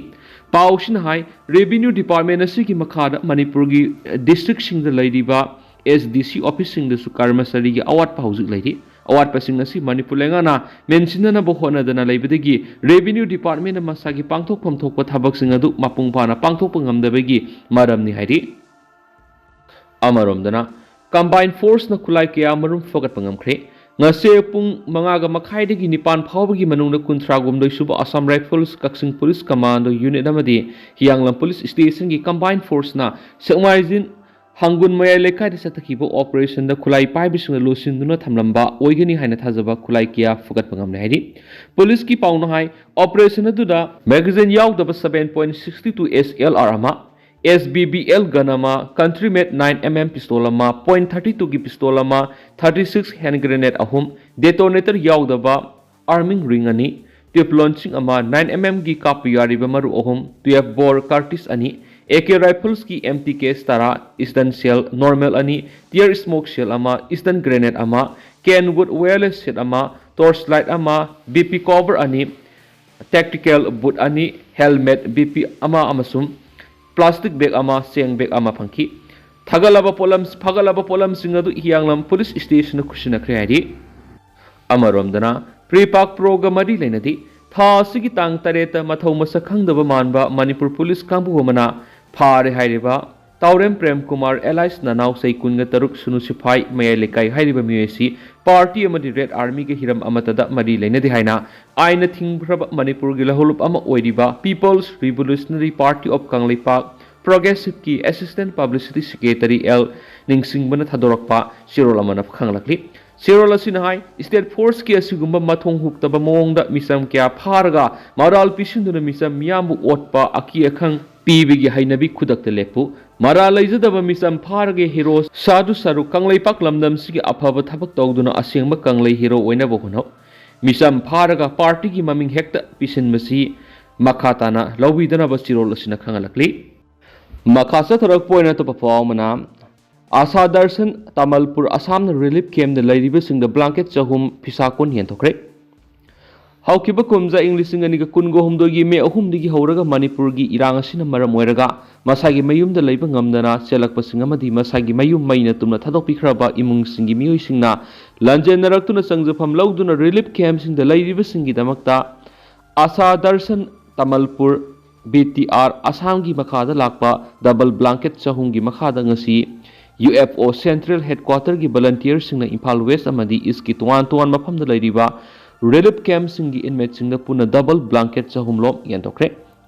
ꯄꯥꯎꯁꯤꯅ ꯍꯥꯏ, Revenue Department ꯑꯁꯤꯒꯤ ꯃꯈꯥꯗ ꯃꯅꯤꯄꯨꯔꯒꯤ, ꯑ, districtꯁꯤꯡꯗ ꯂꯩꯔꯤꯕ S D C officeꯁꯤꯡꯗꯁꯨ ꯀꯔꯃꯆꯥꯔꯤꯒꯤ ꯑꯋꯥꯠꯄ ꯍꯧꯖꯤꯛ ꯂꯩꯔꯤ꯫ ꯑꯋꯥꯠꯄꯁꯤꯡ ꯑꯁꯤ ꯃꯅꯤꯄꯨꯔ ꯂꯩꯉꯥꯛꯅ ꯃꯦꯟꯁꯤꯟꯅꯅꯕ ꯍꯣꯠꯅꯗꯅ ꯂꯩꯕꯗꯒꯤ Revenue Departmentꯅ ꯃꯁꯥꯒꯤ ꯄꯥꯡꯊꯣꯛꯐꯝ ꯊꯣꯛꯄ ꯊꯕꯛꯁꯤꯡ ꯑꯗꯨ ꯃꯄꯨꯡ ꯐꯥꯅ ꯄꯥꯡꯊꯣꯛꯄ ꯉꯝꯗꯕꯒꯤ ꯃꯔꯝꯅꯤ ꯍꯥꯏꯔꯤ꯫ ꯑꯃꯔꯣꯝꯗꯅ, Combined Forceꯅ ꯈꯨꯠꯂꯥꯏ ꯀꯌꯥ ꯃꯔꯨꯝ ꯐꯒꯠꯄ ꯉꯝꯈ꯭ꯔꯦ꯫ ꯉꯁꯤ ꯄꯨꯡ ꯃꯉꯥꯒ ꯃꯈꯥꯏꯗꯒꯤ ꯅꯤꯄꯥꯟ ꯐꯥꯎꯕꯒꯤ ꯃꯅꯨꯡꯗ ꯀꯨꯟꯊ꯭ꯔꯥꯍꯨꯝꯗꯣꯏ ꯁꯨꯕ Assam Rifles, Kakching Police Commando Unit ꯑꯃꯗꯤ ꯍꯤꯌꯥꯡꯂꯝ Police Stationꯒꯤ Combined Forceꯅ ꯁꯦꯛꯃꯥꯏꯖꯤꯡ ꯊꯥꯡꯒꯨꯟ ꯃꯌꯥꯏ ꯂꯩꯀꯥꯏꯗ ꯆꯠꯊꯈꯤꯕ ꯑꯣꯄꯔꯦꯁꯟꯗ ꯈꯨꯠꯂꯥꯏ ꯄꯥꯏꯕꯁꯤꯡꯅ ꯂꯣꯠꯁꯤꯟꯗꯨꯅ ꯊꯝꯂꯝꯕ ꯑꯣꯏꯒꯅꯤ ꯍꯥꯏꯅ ꯊꯥꯖꯕ ꯈꯨꯠꯂꯥꯏ ꯀꯌꯥ ꯐꯨꯒꯠꯄ ꯉꯝꯂꯦ ꯍꯥꯏꯔꯤ꯫ ꯄꯨꯂꯤꯁꯀꯤ ꯄꯥꯎꯅ ꯍꯥꯏ, ꯑꯣꯄꯔꯦꯁꯟ ꯑꯗꯨꯗ ꯃꯦꯒꯥꯖꯤꯟ ꯌꯥꯎꯗꯕ seven point sixty two S L R ꯑꯃ, S B B L gun ꯑꯃ, Country Made nine M M pistol ꯑꯃ, point thirty two ꯒꯤ pistol ꯑꯃ, thirty six hand grenade ꯑꯍꯨꯝ, detonator ꯌꯥꯎꯗꯕ arming ring ꯑꯅꯤ, tube launching ꯑꯃ, nine M M ꯒꯤ ꯀꯥꯞꯄ ꯌꯥꯔꯤꯕ ꯃꯔꯨ ꯑꯍꯨꯝ, twelve bore cartridge ꯑꯅꯤ, A K riflesꯀꯤ M T K ꯇꯔꯥ, stun shell normal ꯑꯅꯤ, tear smoke shell ꯑꯃ, stun grenade ꯑꯃ, Kenwood wireless set ꯑꯃ, torch light ꯑꯃ, B P cover ꯑꯅꯤ, tactical boot ꯑꯅꯤ, helmet, B P ꯑꯃ ꯑꯃꯁꯨꯡ plastic bag ꯑꯃ, ꯆꯦꯡ bag ꯑꯃ ꯐꯪꯈꯤ꯫ ꯊꯥꯒꯠꯂꯕ ꯄꯣꯠꯂꯝ, ꯐꯥꯒꯠꯂꯕ ꯄꯣꯠꯂꯝꯁꯤꯡ ꯑꯗꯨ ꯍꯤꯌꯥꯡꯂꯝ ꯄꯨꯂꯤꯁ ꯁ꯭ꯇꯦꯁꯟꯗ ꯈꯨꯠꯁꯤꯟꯅꯈ꯭ꯔꯦ ꯍꯥꯏꯔꯤ꯫ ꯑꯃꯔꯣꯝꯗꯅ, ꯄ꯭ꯔꯤꯄꯥꯛ ꯄ꯭ꯔꯣꯒ ꯃꯔꯤ ꯂꯩꯅꯗꯤ ꯊꯥ ꯑꯁꯤꯒꯤ ꯇꯥꯡ ꯇꯔꯦꯠꯇ ꯃꯊꯧ ꯃꯁꯛ ꯈꯪꯗꯕ ꯃꯥꯟꯕ ꯃꯅꯤꯄꯨꯔ ꯄꯨꯂꯤꯁ ꯀꯥꯡꯕꯨ ꯑꯃꯅ ꯐꯥꯔꯦ ꯍꯥꯏꯔꯤꯕ ꯇꯥꯎꯔꯦꯝ ꯄ꯭ꯔꯦꯝ ꯀꯨꯃꯥꯔ alias ꯅꯅꯥꯎ ꯆꯍꯤ ꯀꯨꯟꯒ ꯇꯔꯨꯛ ꯁꯨꯅꯨ ꯁꯤꯐꯥꯏ ꯃꯌꯥꯏ ꯂꯩꯀꯥꯏ ꯍꯥꯏꯔꯤꯕ ꯃꯤꯑꯣꯏ ꯑꯁꯤ ꯄꯥꯔꯇꯤ ꯑꯃꯗꯤ ꯔꯦꯗ ꯑꯥꯔꯃꯤꯒ ꯍꯤꯔꯝ ꯑꯃꯠꯇꯗ ꯃꯔꯤ ꯂꯩꯅꯗꯦ ꯍꯥꯏꯅ ꯑꯥꯏꯟꯅ ꯊꯤꯡꯈ꯭ꯔꯕ ꯃꯅꯤꯄꯨꯔꯒꯤ ꯂꯧꯍꯧꯂꯨꯞ ꯑꯃ ꯑꯣꯏꯔꯤꯕ People's Revolutionary Party of Kangleipak Progressiveꯀꯤ Assistant Publicity Secretary L ꯅꯤꯡꯁꯤꯡꯕꯅ ꯊꯥꯗꯣꯔꯛꯄ ꯆꯦꯔꯣꯜ ꯑꯃꯅ ꯈꯪꯂꯛꯂꯤ꯫ ꯆꯦꯔꯣꯜ ꯑꯁꯤꯅ ꯍꯥꯏ, state forceꯀꯤ ꯑꯁꯤꯒꯨꯝꯕ ꯃꯊꯣꯡ ꯍꯨꯛꯇꯕ ꯃꯑꯣꯡꯗ ꯃꯤꯆꯝ ꯀꯌꯥ ꯐꯥꯔꯒ ꯃꯔꯥꯜ ꯄꯤꯁꯤꯟꯗꯨꯅ ꯃꯤꯆꯝ ꯃꯤꯌꯥꯝꯕꯨ ꯑꯣꯠꯄ, ꯑꯀꯤ ꯑꯈꯪ ꯄꯤꯕꯒꯤ ꯍꯩꯅꯕꯤ ꯈꯨꯗꯛꯇ ꯂꯦꯞꯄꯨ꯫ ꯃꯔꯥꯜ ꯂꯩꯖꯗꯕ ꯃꯤꯆꯝ ꯐꯥꯔꯒ ꯍꯤꯔꯣ ꯁꯥꯗꯨ ꯁꯔꯨꯛ ꯀꯪꯂꯩꯄꯥꯛ ꯂꯝꯗꯝꯁꯤꯒꯤ ꯑꯐꯕ ꯊꯕꯛ ꯇꯧꯗꯨꯅ ꯑꯁꯦꯡꯕ ꯀꯪꯂꯩ ꯍꯤꯔꯣ ꯑꯣꯏꯅꯕ ꯍꯣꯠꯅꯧ꯫ ꯃꯤꯆꯝ ꯐꯥꯔꯒ ꯄꯥꯔꯇꯤꯒꯤ ꯃꯃꯤꯡ ꯍꯦꯛꯇ ꯄꯤꯁꯤꯟꯕꯁꯤ ꯃꯈꯥ ꯇꯥꯅ ꯂꯧꯕꯤꯗꯅꯕ ꯆꯦꯔꯣꯜ ꯑꯁꯤꯅ ꯈꯪꯍꯜꯂꯛꯂꯤ꯫ ꯃꯈꯥ ꯆꯠꯊꯔꯛꯄ ꯑꯣꯏꯅ ꯑꯇꯣꯞꯄ ꯄꯥꯎ ꯑꯃꯅ, ꯑꯁꯥ ꯗꯔꯁꯟ ꯇꯥꯃꯜꯄꯨꯔ ꯑꯁꯥꯝꯅ ꯔꯤꯂꯤꯐ ꯀꯦꯝꯞꯇ ꯂꯩꯔꯤꯕꯁꯤꯡꯗ ꯕ꯭ꯂꯥꯡꯀꯦꯠ ꯆꯍꯨꯝ ꯐꯤꯁꯥ ꯀꯣꯟ ꯌꯦꯟꯊꯣꯛꯈ꯭ꯔꯦ꯫ ꯍꯧꯈꯤꯕ ꯀꯨꯝꯖꯥ ꯏꯪ ꯂꯤꯁꯤꯡ ꯑꯅꯤꯒ ꯀꯨꯟꯒ ꯍꯨꯝꯗꯣꯏꯒꯤ ꯃꯦ ꯑꯍꯨꯝꯗꯒꯤ ꯍꯧꯔꯒ ꯃꯅꯤꯄꯨꯔꯒꯤ ꯏꯔꯥꯡ ꯑꯁꯤꯅ ꯃꯔꯝ ꯑꯣꯏꯔꯒ ꯃꯁꯥꯒꯤ ꯃꯌꯨꯝꯗ ꯂꯩꯕ ꯉꯝꯗꯅ ꯆꯦꯜꯂꯛꯄꯁꯤꯡ ꯑꯃꯗꯤ ꯃꯁꯥꯒꯤ ꯃꯌꯨꯝ ꯃꯩꯅ ꯇꯨꯝꯅ ꯊꯥꯗꯣꯛꯄꯤꯈ꯭ꯔꯕ ꯏꯃꯨꯡꯁꯤꯡꯒꯤ ꯃꯤꯑꯣꯏꯁꯤꯡꯅ ꯂꯥꯟꯖꯦꯟꯅꯔꯛꯇꯨꯅ ꯆꯪꯖꯐꯝ ꯂꯧꯗꯨꯅ ꯔꯤꯂꯤꯐ ꯀꯦꯝꯞꯁꯤꯡꯗ ꯂꯩꯔꯤꯕꯁꯤꯡꯒꯤꯗꯃꯛꯇ ꯑꯁꯥ ꯗꯔꯁꯟ ꯇꯥꯃꯜꯄꯨꯔ B T R ꯑꯁꯥꯝꯒꯤ ꯃꯈꯥꯗ ꯂꯥꯛꯄ ꯗꯕꯜ ꯕ꯭ꯂꯥꯡꯀꯦꯠ ꯆꯍꯨꯝꯒꯤ ꯃꯈꯥꯗ ꯉꯁꯤ U F O Central Headquarterꯒꯤ ꯚꯣꯂꯟꯇꯤꯌꯔꯁꯤꯡꯅ ꯏꯝꯐꯥꯜ ꯋꯦꯁ ꯑꯃꯗꯤ ꯏꯁꯀꯤ ꯇꯣꯉꯥꯟ ꯇꯣꯉꯥꯟ ꯃꯐꯝꯗ ꯂꯩꯔꯤꯕ ꯔꯤꯂꯤꯐ ꯀꯦꯝꯞꯁꯤꯡꯒꯤ ꯏꯟꯃꯦꯠꯁꯤꯡꯗ ꯄꯨꯟꯅ ꯗꯕꯜ ꯕ꯭ꯂꯥꯡꯀꯦꯠ ꯆꯍꯨꯝ ꯂꯣꯝ ꯌꯦꯟꯊꯣꯛꯈ꯭ꯔꯦ꯫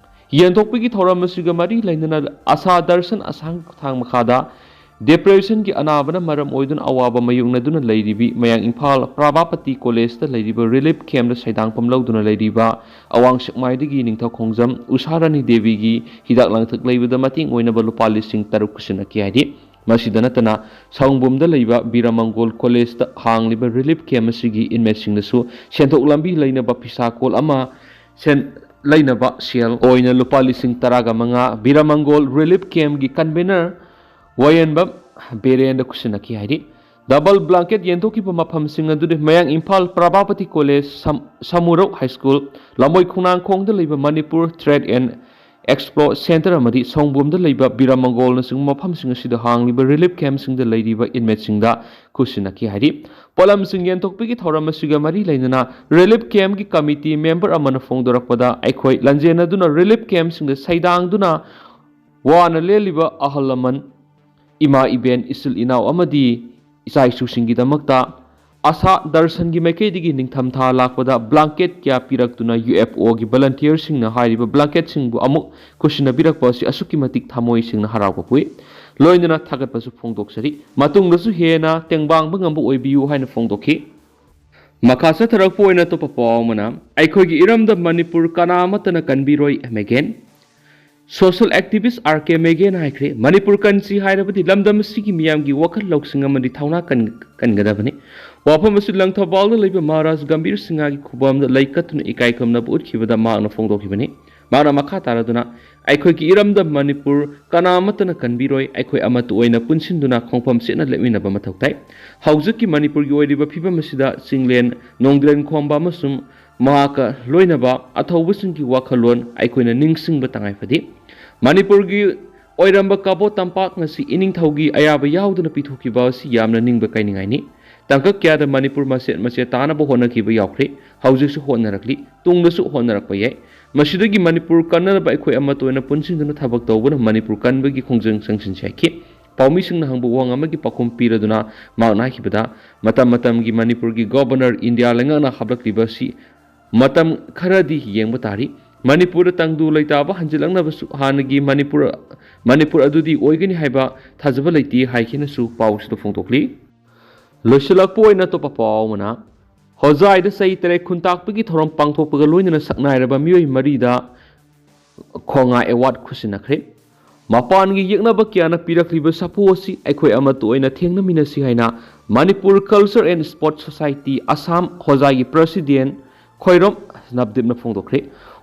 ꯌꯦꯟꯊꯣꯛꯄꯒꯤ ꯊꯧꯔꯝ ꯑꯁꯤꯒ ꯃꯔꯤ ꯂꯩꯅꯅ ꯑꯁꯥ ꯗꯔꯁꯟ ꯑꯁꯥꯝ ꯊꯥꯡ ꯃꯈꯥꯗ ꯗꯤꯄ꯭ꯔꯦꯁꯟꯒꯤ ꯑꯅꯥꯕꯅ ꯃꯔꯝ ꯑꯣꯏꯗꯨꯅ ꯑꯋꯥꯕ ꯃꯥꯌꯣꯛꯅꯗꯨꯅ ꯂꯩꯔꯤꯕꯤ ꯃꯌꯥꯡ ꯏꯝꯐꯥꯜ ꯄ꯭ꯔꯚꯥꯄꯇꯤ ꯀꯣꯂꯦꯖꯇ ꯂꯩꯔꯤꯕ ꯔꯤꯂꯤꯐ ꯀꯦꯝꯞꯇ ꯁꯩꯗꯥꯡꯐꯝ ꯂꯧꯗꯨꯅ ꯂꯩꯔꯤꯕ ꯑꯋꯥꯡ ꯁꯦꯛꯃꯥꯏꯗꯒꯤ ꯅꯤꯡꯊꯧꯈꯣꯡꯖꯝ ꯎꯁꯥ ꯔꯥꯅꯤ ꯗꯦꯕꯤꯒꯤ ꯍꯤꯗꯥꯛ ꯂꯥꯡꯊꯛ ꯂꯩꯕꯗ ꯃꯇꯦꯡ ꯑꯣꯏꯅꯕ ꯂꯨꯄꯥ ꯂꯤꯁꯤꯡ ꯇꯔꯨꯛ ꯈꯨꯠꯁꯤꯟꯅꯈꯤ ꯍꯥꯏꯔꯤ꯫ ꯃꯁꯤꯗ ꯅꯠꯇꯅ ꯁꯑꯣꯝꯕꯨꯝꯗ ꯂꯩꯕ ꯕꯤꯔꯃꯪꯒꯣꯜ ꯀꯣꯂꯦꯖꯇ ꯍꯥꯡꯂꯤꯕ ꯔꯤꯂꯤꯐ ꯀꯦꯝꯞ ꯑꯁꯤꯒꯤ ꯏꯟꯃꯦꯠꯁꯤꯡꯗꯁꯨ ꯁꯦꯟꯊꯣꯛ ꯂꯝꯕꯤ ꯂꯩꯅꯕ ꯐꯤꯁꯥ ꯀꯣꯜ ꯑꯃ ꯁꯦꯟ ꯂꯩꯅꯕ ꯁꯦꯜ ꯑꯣꯏꯅ ꯂꯨꯄꯥ ꯂꯤꯁꯤꯡ ꯇꯔꯥꯒ ꯃꯉꯥ ꯕꯤꯔꯃꯪꯒꯣꯜ ꯔꯤꯂꯤꯐ ꯀꯦꯝꯞꯀꯤ ꯀꯟꯚꯦꯅꯔ ꯋꯥꯌꯦꯟꯕꯝ ꯕꯤꯔꯦꯟꯗ ꯈꯨꯠꯁꯤꯟꯅꯈꯤ ꯍꯥꯏꯔꯤ꯫ ꯗꯕꯜ ꯕ꯭ꯂꯥꯡꯀꯦꯠ ꯌꯦꯟꯊꯣꯛꯈꯤꯕ ꯃꯐꯝꯁꯤꯡ ꯑꯗꯨꯗꯤ ꯃꯌꯥꯡ ꯏꯝꯐꯥꯜ ꯄ꯭ꯔꯚꯥꯄꯇꯤ ꯀꯣꯂꯦꯖ, ꯁꯝ-, ꯁꯃꯨꯔꯧ ꯍꯥꯏ ꯁ꯭ꯀꯨꯜ, ꯂꯝꯕꯣꯏ ꯈꯣꯡꯅꯥꯡꯈꯣꯡꯗ ꯂꯩꯕ Manipur trade and expo centre ꯑꯃꯗꯤ ꯁꯑꯣꯝꯕꯨꯝꯗ ꯂꯩꯕ ꯕꯤꯔꯃꯪꯒꯣꯜꯅꯆꯤꯡꯕ ꯃꯐꯝꯁꯤꯡ ꯑꯁꯤꯗ ꯍꯥꯡꯂꯤꯕ ꯔꯤꯂꯤꯐ ꯀꯦꯝꯞꯁꯤꯡꯗ ꯂꯩꯔꯤꯕ ꯏꯟꯃꯦꯠꯁꯤꯡꯗ ꯈꯨꯠꯁꯤꯟꯅꯈꯤ ꯍꯥꯏꯔꯤ꯫ ꯄꯣꯠꯂꯝꯁꯤꯡ ꯌꯦꯟꯊꯣꯛꯄꯒꯤ ꯊꯧꯔꯝ ꯑꯁꯤꯒ ꯃꯔꯤ ꯂꯩꯅꯅ ꯔꯤꯂꯤꯐ ꯀꯦꯝꯞꯀꯤ ꯀꯃꯤꯇꯤ ꯃꯦꯝꯕꯔ ꯑꯃꯅ ꯐꯣꯡꯗꯣꯔꯛꯄꯗ, ꯑꯩꯈꯣꯏ ꯂꯥꯟꯖꯦꯟꯅꯗꯨꯅ ꯔꯤꯂꯤꯐ ꯀꯦꯝꯞꯁꯤꯡꯗ ꯁꯩꯗꯥꯡꯗꯨꯅ ꯋꯥꯅ ꯂꯦꯜꯂꯤꯕ ꯑꯍꯜ ꯂꯃꯟ, ꯏꯃꯥ ꯏꯕꯦꯟ, ꯏꯆꯤꯜ ꯏꯅꯥꯎ ꯑꯃꯗꯤ ꯏꯆꯥ ꯏꯁꯨꯁꯤꯡꯒꯤꯗꯃꯛꯇ ꯑꯁꯥ ꯗꯔꯁꯟꯒꯤ ꯃꯥꯏꯀꯩꯗꯒꯤ ꯅꯤꯡꯊꯝꯊꯥ ꯂꯥꯛꯄꯗ ꯕ꯭ꯂꯥꯡꯀꯦꯠ ꯀꯌꯥ ꯄꯤꯔꯛꯇꯨꯅ ꯌꯨ ꯑꯦꯐ ꯑꯣꯒꯤ ꯚꯣꯂꯟꯇꯤꯌꯔꯁꯤꯡꯅ ꯍꯥꯏꯔꯤꯕ ꯕ꯭ꯂꯥꯡꯀꯦꯠꯁꯤꯡꯕꯨ ꯑꯃꯨꯛ ꯈꯨꯠꯁꯤꯟꯅꯕꯤꯔꯛꯄ ꯑꯁꯤ ꯑꯁꯨꯛꯀꯤ ꯃꯇꯤꯛ ꯊꯃꯣꯏ ꯁꯦꯡꯅ ꯍꯔꯥꯎꯕ ꯄꯣꯛꯏ꯫ ꯂꯣꯏꯅꯅ ꯊꯥꯒꯠꯄꯁꯨ ꯐꯣꯡꯗꯣꯛꯆꯔꯤ꯫ ꯃꯇꯨꯡꯗꯁꯨ ꯍꯦꯟꯅ ꯇꯦꯡꯕꯥꯡꯕ ꯉꯝꯕ ꯑꯣꯏꯕꯤꯌꯨ ꯍꯥꯏꯅ ꯐꯣꯡꯗꯣꯛꯈꯤ꯫ ꯃꯈꯥ ꯆꯠꯊꯔꯛꯄ ꯑꯣꯏꯅ ꯑꯇꯣꯞꯄ ꯄꯥꯎ ꯑꯃꯅ, ꯑꯩꯈꯣꯏꯒꯤ ꯏꯔꯝꯗꯝ ꯃꯅꯤꯄꯨꯔ ꯀꯅꯥ ꯑꯃꯠꯇꯅ ꯀꯟꯕꯤꯔꯣꯏ, ꯃꯦꯒꯦꯟ꯫ ꯁꯣꯁꯤꯌꯦꯜ ꯑꯦꯛꯇꯤꯚꯤꯁ꯭ꯠ ꯑꯥꯔ ꯀꯦ ꯃꯦꯒꯦꯟ ꯍꯥꯏꯈ꯭ꯔꯦ, ꯃꯅꯤꯄꯨꯔ ꯀꯟꯁꯤ ꯍꯥꯏꯔꯕꯗꯤ ꯂꯝꯗꯝ ꯑꯁꯤꯒꯤ ꯃꯤꯌꯥꯝꯒꯤ ꯋꯥꯈꯜ ꯂꯧꯁꯤꯡ ꯑꯃꯗꯤ ꯊꯧꯅꯥ ꯀꯟ-, ꯀꯟꯒꯗꯕꯅꯤ꯫ ꯋꯥꯐꯝ ꯑꯁꯤ ꯂꯪꯊꯕꯥꯜꯗ ꯂꯩꯕ ꯃꯍꯥꯔꯥꯖ ꯒꯝꯚꯤꯔ ꯁꯤꯡꯍꯒꯤ ꯈꯨꯕꯝꯗ ꯂꯩ ꯀꯠꯇꯨꯅ ꯏꯀꯥꯏ ꯈꯨꯝꯅꯕ ꯎꯠꯈꯤꯕꯗ ꯃꯍꯥꯛꯅ ꯐꯣꯡꯗꯣꯛꯈꯤꯕꯅꯤ꯫ ꯃꯍꯥꯛꯅ ꯃꯈꯥ ꯇꯥꯔꯗꯨꯅ, ꯑꯩꯈꯣꯏꯒꯤ ꯏꯔꯝꯗꯝ ꯃꯅꯤꯄꯨꯔ ꯀꯅꯥ ꯑꯃꯠꯇꯅ ꯀꯟꯕꯤꯔꯣꯏ, ꯑꯩꯈꯣꯏ ꯑꯃꯠꯇ ꯑꯣꯏꯅ ꯄꯨꯟꯁꯤꯟꯗꯨꯅ ꯈꯣꯡꯐꯝ ꯆꯦꯠꯅ ꯂꯦꯞꯃꯤꯟꯅꯕ ꯃꯊꯧ ꯇꯥꯏ꯫ ꯍꯧꯖꯤꯛꯀꯤ ꯃꯅꯤꯄꯨꯔꯒꯤ ꯑꯣꯏꯔꯤꯕ ꯐꯤꯕꯝ ꯑꯁꯤꯗ ꯆꯤꯡꯂꯦꯟ ꯅꯣꯡꯗ꯭ꯔꯦꯟ ꯈꯣꯝꯕ ꯑꯃꯁꯨꯡ ꯃꯍꯥꯛꯀ ꯂꯣꯏꯅꯕ ꯑꯊꯧꯕꯁꯤꯡꯒꯤ ꯋꯥꯈꯜꯂꯣꯟ ꯑꯩꯈꯣꯏꯅ ꯅꯤꯡꯁꯤꯡꯕ ꯇꯉꯥꯏ ꯐꯗꯦ꯫ ꯃꯅꯤꯄꯨꯔꯒꯤ ꯑꯣꯏꯔꯝꯕ ꯀꯕꯣ ꯇꯝꯄꯥꯛ ꯉꯁꯤ ꯏꯅꯤꯡꯊꯧꯒꯤ ꯑꯌꯥꯕ ꯌꯥꯎꯗꯅ ꯄꯤꯊꯣꯛꯈꯤꯕ ꯑꯁꯤ ꯌꯥꯝꯅ ꯅꯤꯡꯕ ꯀꯥꯏꯅꯤꯡꯉꯥꯏꯅꯤ꯫ ꯇꯥꯡꯀꯛ ꯀꯌꯥꯗ ꯃꯅꯤꯄꯨꯔ ꯃꯆꯦꯠ ꯃꯆꯦꯠ ꯇꯥꯅꯕ ꯍꯣꯠꯅꯈꯤꯕ ꯌꯥꯎꯈ꯭ꯔꯦ, ꯍꯧꯖꯤꯛꯁꯨ ꯍꯣꯠꯅꯔꯛꯂꯤ, ꯇꯨꯡꯗꯁꯨ ꯍꯣꯠꯅꯔꯛꯄ ꯌꯥꯏ꯫ ꯃꯁꯤꯗꯒꯤ ꯃꯅꯤꯄꯨꯔ ꯀꯟꯅꯅꯕ ꯑꯩꯈꯣꯏ ꯑꯃꯠꯇ ꯑꯣꯏꯅ ꯄꯨꯟꯁꯤꯟꯗꯨꯅ ꯊꯕꯛ ꯇꯧꯕꯅ ꯃꯅꯤꯄꯨꯔ ꯀꯟꯕꯒꯤ ꯈꯣꯡꯖꯪ ꯆꯪꯁꯤꯟꯁꯤ ꯍꯥꯏꯈꯤ꯫ ꯄꯥꯎꯃꯤꯁꯤꯡꯅ ꯍꯪꯕ ꯋꯥꯍꯪ ꯑꯃꯒꯤ ꯄꯥꯎꯈꯨꯝ ꯄꯤꯔꯗꯨꯅ ꯃꯍꯥꯛꯅ ꯍꯥꯏꯈꯤꯕꯗ, ꯃꯇꯝ ꯃꯇꯝꯒꯤ ꯃꯅꯤꯄꯨꯔꯒꯤ ꯒꯣꯕꯔꯅꯔ ꯏꯟꯗꯤꯌꯥ ꯂꯩꯉꯥꯛꯅ ꯍꯥꯞꯂꯛꯂꯤꯕ ꯑꯁꯤ ꯃꯇꯝ ꯈꯔꯗꯤ ꯌꯦꯡꯕ ꯇꯥꯔꯤ꯫ ꯃꯅꯤꯄꯨꯔꯗ ꯇꯪꯗꯨ ꯂꯩꯇꯥꯕ ꯍꯟꯖꯤꯜꯂꯛꯅꯕꯁꯨ ꯍꯥꯟꯅꯒꯤ ꯃꯅꯤꯄꯨꯔ ꯃꯅꯤꯄꯨꯔ ꯑꯗꯨꯗꯤ ꯑꯣꯏꯒꯅꯤ ꯍꯥꯏꯕ ꯊꯥꯖꯕ ꯂꯩꯇꯦ ꯍꯥꯏꯈꯤꯅꯁꯨ ꯄꯥꯎꯁꯤꯗ ꯐꯣꯡꯗꯣꯛꯂꯤ꯫ ꯂꯣꯏꯁꯤꯜꯂꯛꯄ ꯑꯣꯏꯅ ꯑꯇꯣꯞꯄ ꯄꯥꯎ ꯑꯃꯅ, ꯍꯣꯖꯥꯏꯗ ꯆꯍꯤ ꯇꯔꯦꯠ ꯈꯨꯟꯇꯥꯛꯄꯒꯤ ꯊꯧꯔꯝ ꯄꯥꯡꯊꯣꯛꯄꯒ ꯂꯣꯏꯅꯅ ꯁꯛꯅꯥꯏꯔꯕ ꯃꯤꯑꯣꯏ ꯃꯔꯤꯗ ꯈꯣꯉꯥ ꯑꯦꯋꯥꯔꯗ ꯈꯨꯠꯁꯤꯟꯅꯈ꯭ꯔꯦ꯫ ꯃꯄꯥꯟꯒꯤ ꯌꯦꯛꯅꯕ ꯀꯌꯥꯅ ꯄꯤꯔꯛꯂꯤꯕ ꯁꯥꯐꯨ ꯑꯁꯤ ꯑꯩꯈꯣꯏ ꯑꯃꯠꯇ ꯑꯣꯏꯅ ꯊꯦꯡꯅꯃꯤꯟꯅꯁꯤ ꯍꯥꯏꯅ Manipur culture and sports society Assam ꯍꯣꯖꯥꯏꯒꯤ ꯄ꯭ꯔꯁꯤꯗꯦꯟ ꯈꯣꯏꯔꯣꯝ ꯅꯕꯗꯤꯞꯅ ꯐꯣꯡꯗꯣꯛꯈ꯭ꯔꯦ꯫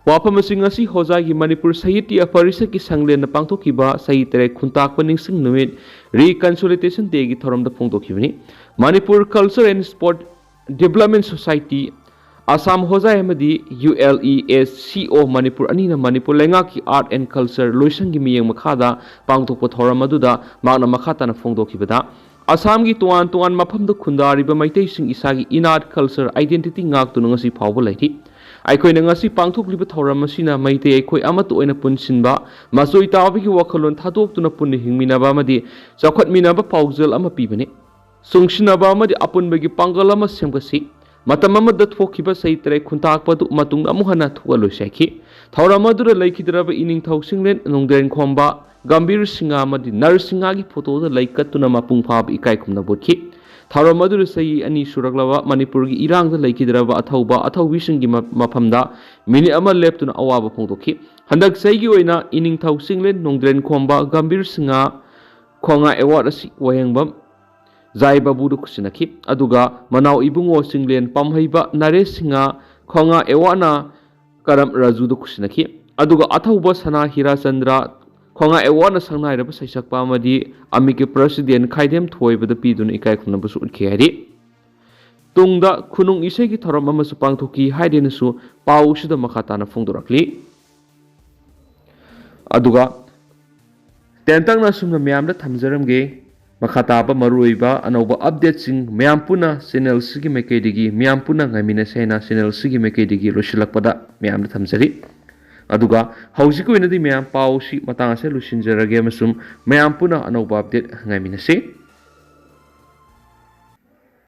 ꯋꯥꯐꯝ ꯑꯁꯤ ꯉꯁꯤ ꯍꯣꯖꯥꯏꯒꯤ ꯃꯅꯤꯄꯨꯔ ꯁꯥꯍꯤꯇ꯭ꯌ ꯄꯔꯤꯁꯠꯀꯤ ꯁꯪꯂꯦꯟꯅ ꯄꯥꯡꯊꯣꯛꯈꯤꯕ ꯆꯍꯤ ꯇꯔꯦꯠ ꯈꯨꯟꯇꯥꯛꯄ ꯅꯤꯡꯁꯤꯡ ꯅꯨꯃꯤꯠ, ꯔꯤꯀꯟꯁꯣꯂꯤꯇꯦꯁꯟ ꯗꯦꯒꯤ ꯊꯧꯔꯝꯗ ꯐꯣꯡꯗꯣꯛꯈꯤꯕꯅꯤ꯫ Manipur culture and sport development society Assam Hojai ꯑꯃꯗꯤ U L E S C ꯑꯣ ꯃꯅꯤꯄꯨꯔ ꯑꯅꯤꯅ ꯃꯅꯤꯄꯨꯔ ꯂꯩꯉꯥꯛꯀꯤ ꯑꯥꯔꯠ ꯑꯦꯟ ꯀꯜꯆꯔ ꯂꯣꯏꯁꯪꯒꯤ ꯃꯤꯠꯌꯦꯡ ꯃꯈꯥꯗ ꯄꯥꯡꯊꯣꯛꯄ ꯊꯧꯔꯝ ꯑꯗꯨꯗ ꯃꯍꯥꯛꯅ ꯃꯈꯥ ꯇꯥꯅ ꯐꯣꯡꯗꯣꯛꯈꯤꯕꯗ, ꯑꯁꯥꯝꯒꯤ ꯇꯣꯉꯥꯟ ꯇꯣꯉꯥꯟ ꯃꯐꯝꯗ ꯈꯨꯟꯗꯥꯔꯤꯕ ꯃꯩꯇꯩꯁꯤꯡ ꯏꯁꯥꯒꯤ ꯏꯅꯥꯠ ꯀꯜꯆꯔ ꯑꯥꯏꯗꯦꯟꯇꯤꯇꯤ ꯉꯥꯛꯇꯨꯅ ꯉꯁꯤ ꯐꯥꯎꯕ ꯂꯩꯔꯤ꯫ ꯑꯩꯈꯣꯏꯅ ꯉꯁꯤ ꯄꯥꯡꯊꯣꯛꯂꯤꯕ ꯊꯧꯔꯝ ꯑꯁꯤꯅ ꯃꯩꯇꯩ ꯑꯩꯈꯣꯏ ꯑꯃꯠꯇ ꯑꯣꯏꯅ ꯄꯨꯟꯁꯤꯟꯕ, ꯃꯆꯣꯏ ꯇꯥꯕꯒꯤ ꯋꯥꯈꯜꯂꯣꯟ ꯊꯥꯗꯣꯛꯇꯨꯅ ꯄꯨꯟꯅ ꯍꯤꯡꯃꯤꯟꯅꯕ ꯑꯃꯗꯤ ꯆꯥꯎꯈꯠꯃꯤꯟꯅꯕ ꯄꯥꯎꯖꯦꯜ ꯑꯃ ꯄꯤꯕꯅꯤ꯫ ꯆꯨꯡꯁꯤꯟꯅꯕ ꯑꯃꯗꯤ ꯑꯄꯨꯟꯕꯒꯤ ꯄꯥꯡꯒꯜ ꯑꯃ ꯁꯦꯝꯒꯠꯁꯤ꯫ ꯃꯇꯝ ꯑꯃꯗ ꯊꯣꯛꯈꯤꯕ ꯆꯍꯤ ꯇꯔꯦꯠ ꯈꯨꯟꯇꯥꯛꯄ ꯑꯗꯨ ꯃꯇꯨꯡꯗ ꯑꯃꯨꯛ ꯍꯟꯅ ꯊꯣꯛꯍꯜꯂꯣꯏꯁꯤ ꯍꯥꯏꯈꯤ꯫ ꯊꯧꯔꯝ ꯑꯗꯨꯗ ꯂꯩꯈꯤꯗ꯭ꯔꯕ ꯏꯅꯤꯡꯊꯧ ꯆꯤꯡꯂꯦꯟ ꯅꯣꯡꯗ꯭ꯔꯦꯟ ꯈꯣꯝꯕ ꯒꯝꯚꯤꯔ ꯁꯤꯡꯍ ꯑꯃꯗꯤ ꯅꯔ ꯁꯤꯡꯍꯒꯤ ꯐꯣꯇꯣꯗ ꯂꯩ ꯀꯠꯇꯨꯅ ꯃꯄꯨꯡ ꯐꯥꯕ ꯏꯀꯥꯏ ꯈꯨꯝꯅꯕ ꯎꯠꯈꯤ꯫ ꯊꯧꯔꯝ ꯑꯗꯨꯗ ꯆꯍꯤ ꯑꯅꯤ ꯁꯨꯔꯛꯂꯕ ꯃꯅꯤꯄꯨꯔꯒꯤ ꯏꯔꯥꯡꯗ ꯂꯩꯈꯤꯗ꯭ꯔꯕ ꯑꯊꯧꯕ ꯑꯊꯧꯕꯤꯁꯤꯡꯒꯤ ꯃ-, ꯃꯐꯝꯗ ꯃꯤꯅꯤꯠ ꯑꯃ ꯂꯦꯞꯇꯨꯅ ꯑꯋꯥꯕ ꯐꯣꯡꯗꯣꯛꯈꯤ꯫ ꯍꯟꯗꯛ ꯆꯍꯤꯒꯤ ꯑꯣꯏꯅ ꯏꯅꯤꯡꯊꯧ ꯆꯤꯡꯂꯦꯟ ꯅꯣꯡꯗ꯭ꯔꯦꯟ ꯈꯣꯝꯕ ꯒꯝꯚꯤꯔ ꯁꯤꯡꯍ ꯈꯣꯉꯥ ꯑꯦꯋꯥꯔꯗ ꯑꯁꯤ ꯋꯥꯍꯦꯡꯕꯝ ꯖꯥꯏ ꯕꯥꯕꯨꯗ ꯈꯨꯠꯁꯤꯟꯅꯈꯤ꯫ ꯑꯗꯨꯒ ꯃꯅꯥꯎ ꯏꯕꯨꯡꯉꯣ ꯆꯤꯡꯂꯦꯟ ꯄꯥꯝꯍꯩꯕ ꯅꯔꯦꯁ ꯁꯤꯡꯍ ꯈꯣꯉꯥ ꯑꯦꯋꯥꯔꯗꯅ ꯀꯔꯝ ꯔꯥꯖꯨꯗ ꯈꯨꯠꯁꯤꯟꯅꯈꯤ꯫ ꯑꯗꯨꯒ ꯑꯊꯧꯕ ꯁꯅꯥ ꯍꯤꯔꯥꯆꯟꯗ꯭ꯔ ꯈꯣꯉꯥ ꯑꯦꯋꯥꯔꯗꯅ ꯁꯛꯅꯥꯏꯔꯕ ꯁꯩꯁꯛꯄ ꯑꯃꯗꯤ ꯑꯃꯤꯀꯤ ꯄ꯭ꯔꯁꯤꯗꯦꯟ ꯈꯥꯏꯗꯦꯝ ꯊꯣꯏꯕꯗ ꯄꯤꯗꯨꯅ ꯏꯀꯥꯏ ꯈꯨꯝꯅꯕꯁꯨ ꯎꯠꯈꯤ ꯍꯥꯏꯔꯤ꯫ ꯇꯨꯡꯗ ꯈꯨꯅꯨꯡ ꯏꯁꯩꯒꯤ ꯊꯧꯔꯝ ꯑꯃꯁꯨ ꯄꯥꯡꯊꯣꯛꯈꯤ ꯍꯥꯏꯗꯨꯅꯁꯨ ꯄꯥꯎ ꯑꯁꯤꯗ ꯃꯈꯥ ꯇꯥꯅ ꯐꯣꯡꯗꯣꯔꯛꯂꯤ꯫ ꯑꯗꯨꯒ ꯇꯦꯟꯇꯛꯅ ꯑꯁꯨꯝꯅ ꯃꯌꯥꯝꯗ ꯊꯝꯖꯔꯝꯒꯦ꯫ ꯃꯈꯥ ꯇꯥꯕ ꯃꯔꯨꯑꯣꯏꯕ ꯑꯅꯧꯕ ꯑꯞꯗꯦꯠꯁꯤꯡ ꯃꯌꯥꯝ ꯄꯨꯟꯅ ꯆꯦꯅꯦꯜꯁꯤꯒꯤ ꯃꯥꯏꯀꯩꯗꯒꯤ ꯃꯌꯥꯝ ꯄꯨꯟꯅ ꯉꯥꯏꯃꯤꯟꯅꯁꯦ ꯍꯥꯏꯅ ꯆꯦꯅꯦꯜꯁꯤꯒꯤ ꯃꯥꯏꯀꯩꯗꯒꯤ ꯂꯣꯏꯁꯤꯜꯂꯛꯄꯗ ꯃꯌꯥꯝꯗ ꯊꯝꯖꯔꯤ꯫ ꯑꯗꯨꯒ ꯍꯧꯖꯤꯛꯀꯤ ꯑꯣꯏꯅꯗꯤ ꯃꯌꯥꯝ ꯄꯥꯎꯁꯤ ꯃꯇꯥꯡ ꯑꯁꯤꯗ ꯂꯣꯏꯁꯤꯟꯖꯔꯒꯦ ꯑꯃꯁꯨꯡ ꯃꯌꯥꯝ ꯄꯨꯟꯅ ꯑꯅꯧꯕ ꯑꯞꯗꯦꯠ ꯉꯥꯏꯃꯤꯟꯅꯁꯤ꯫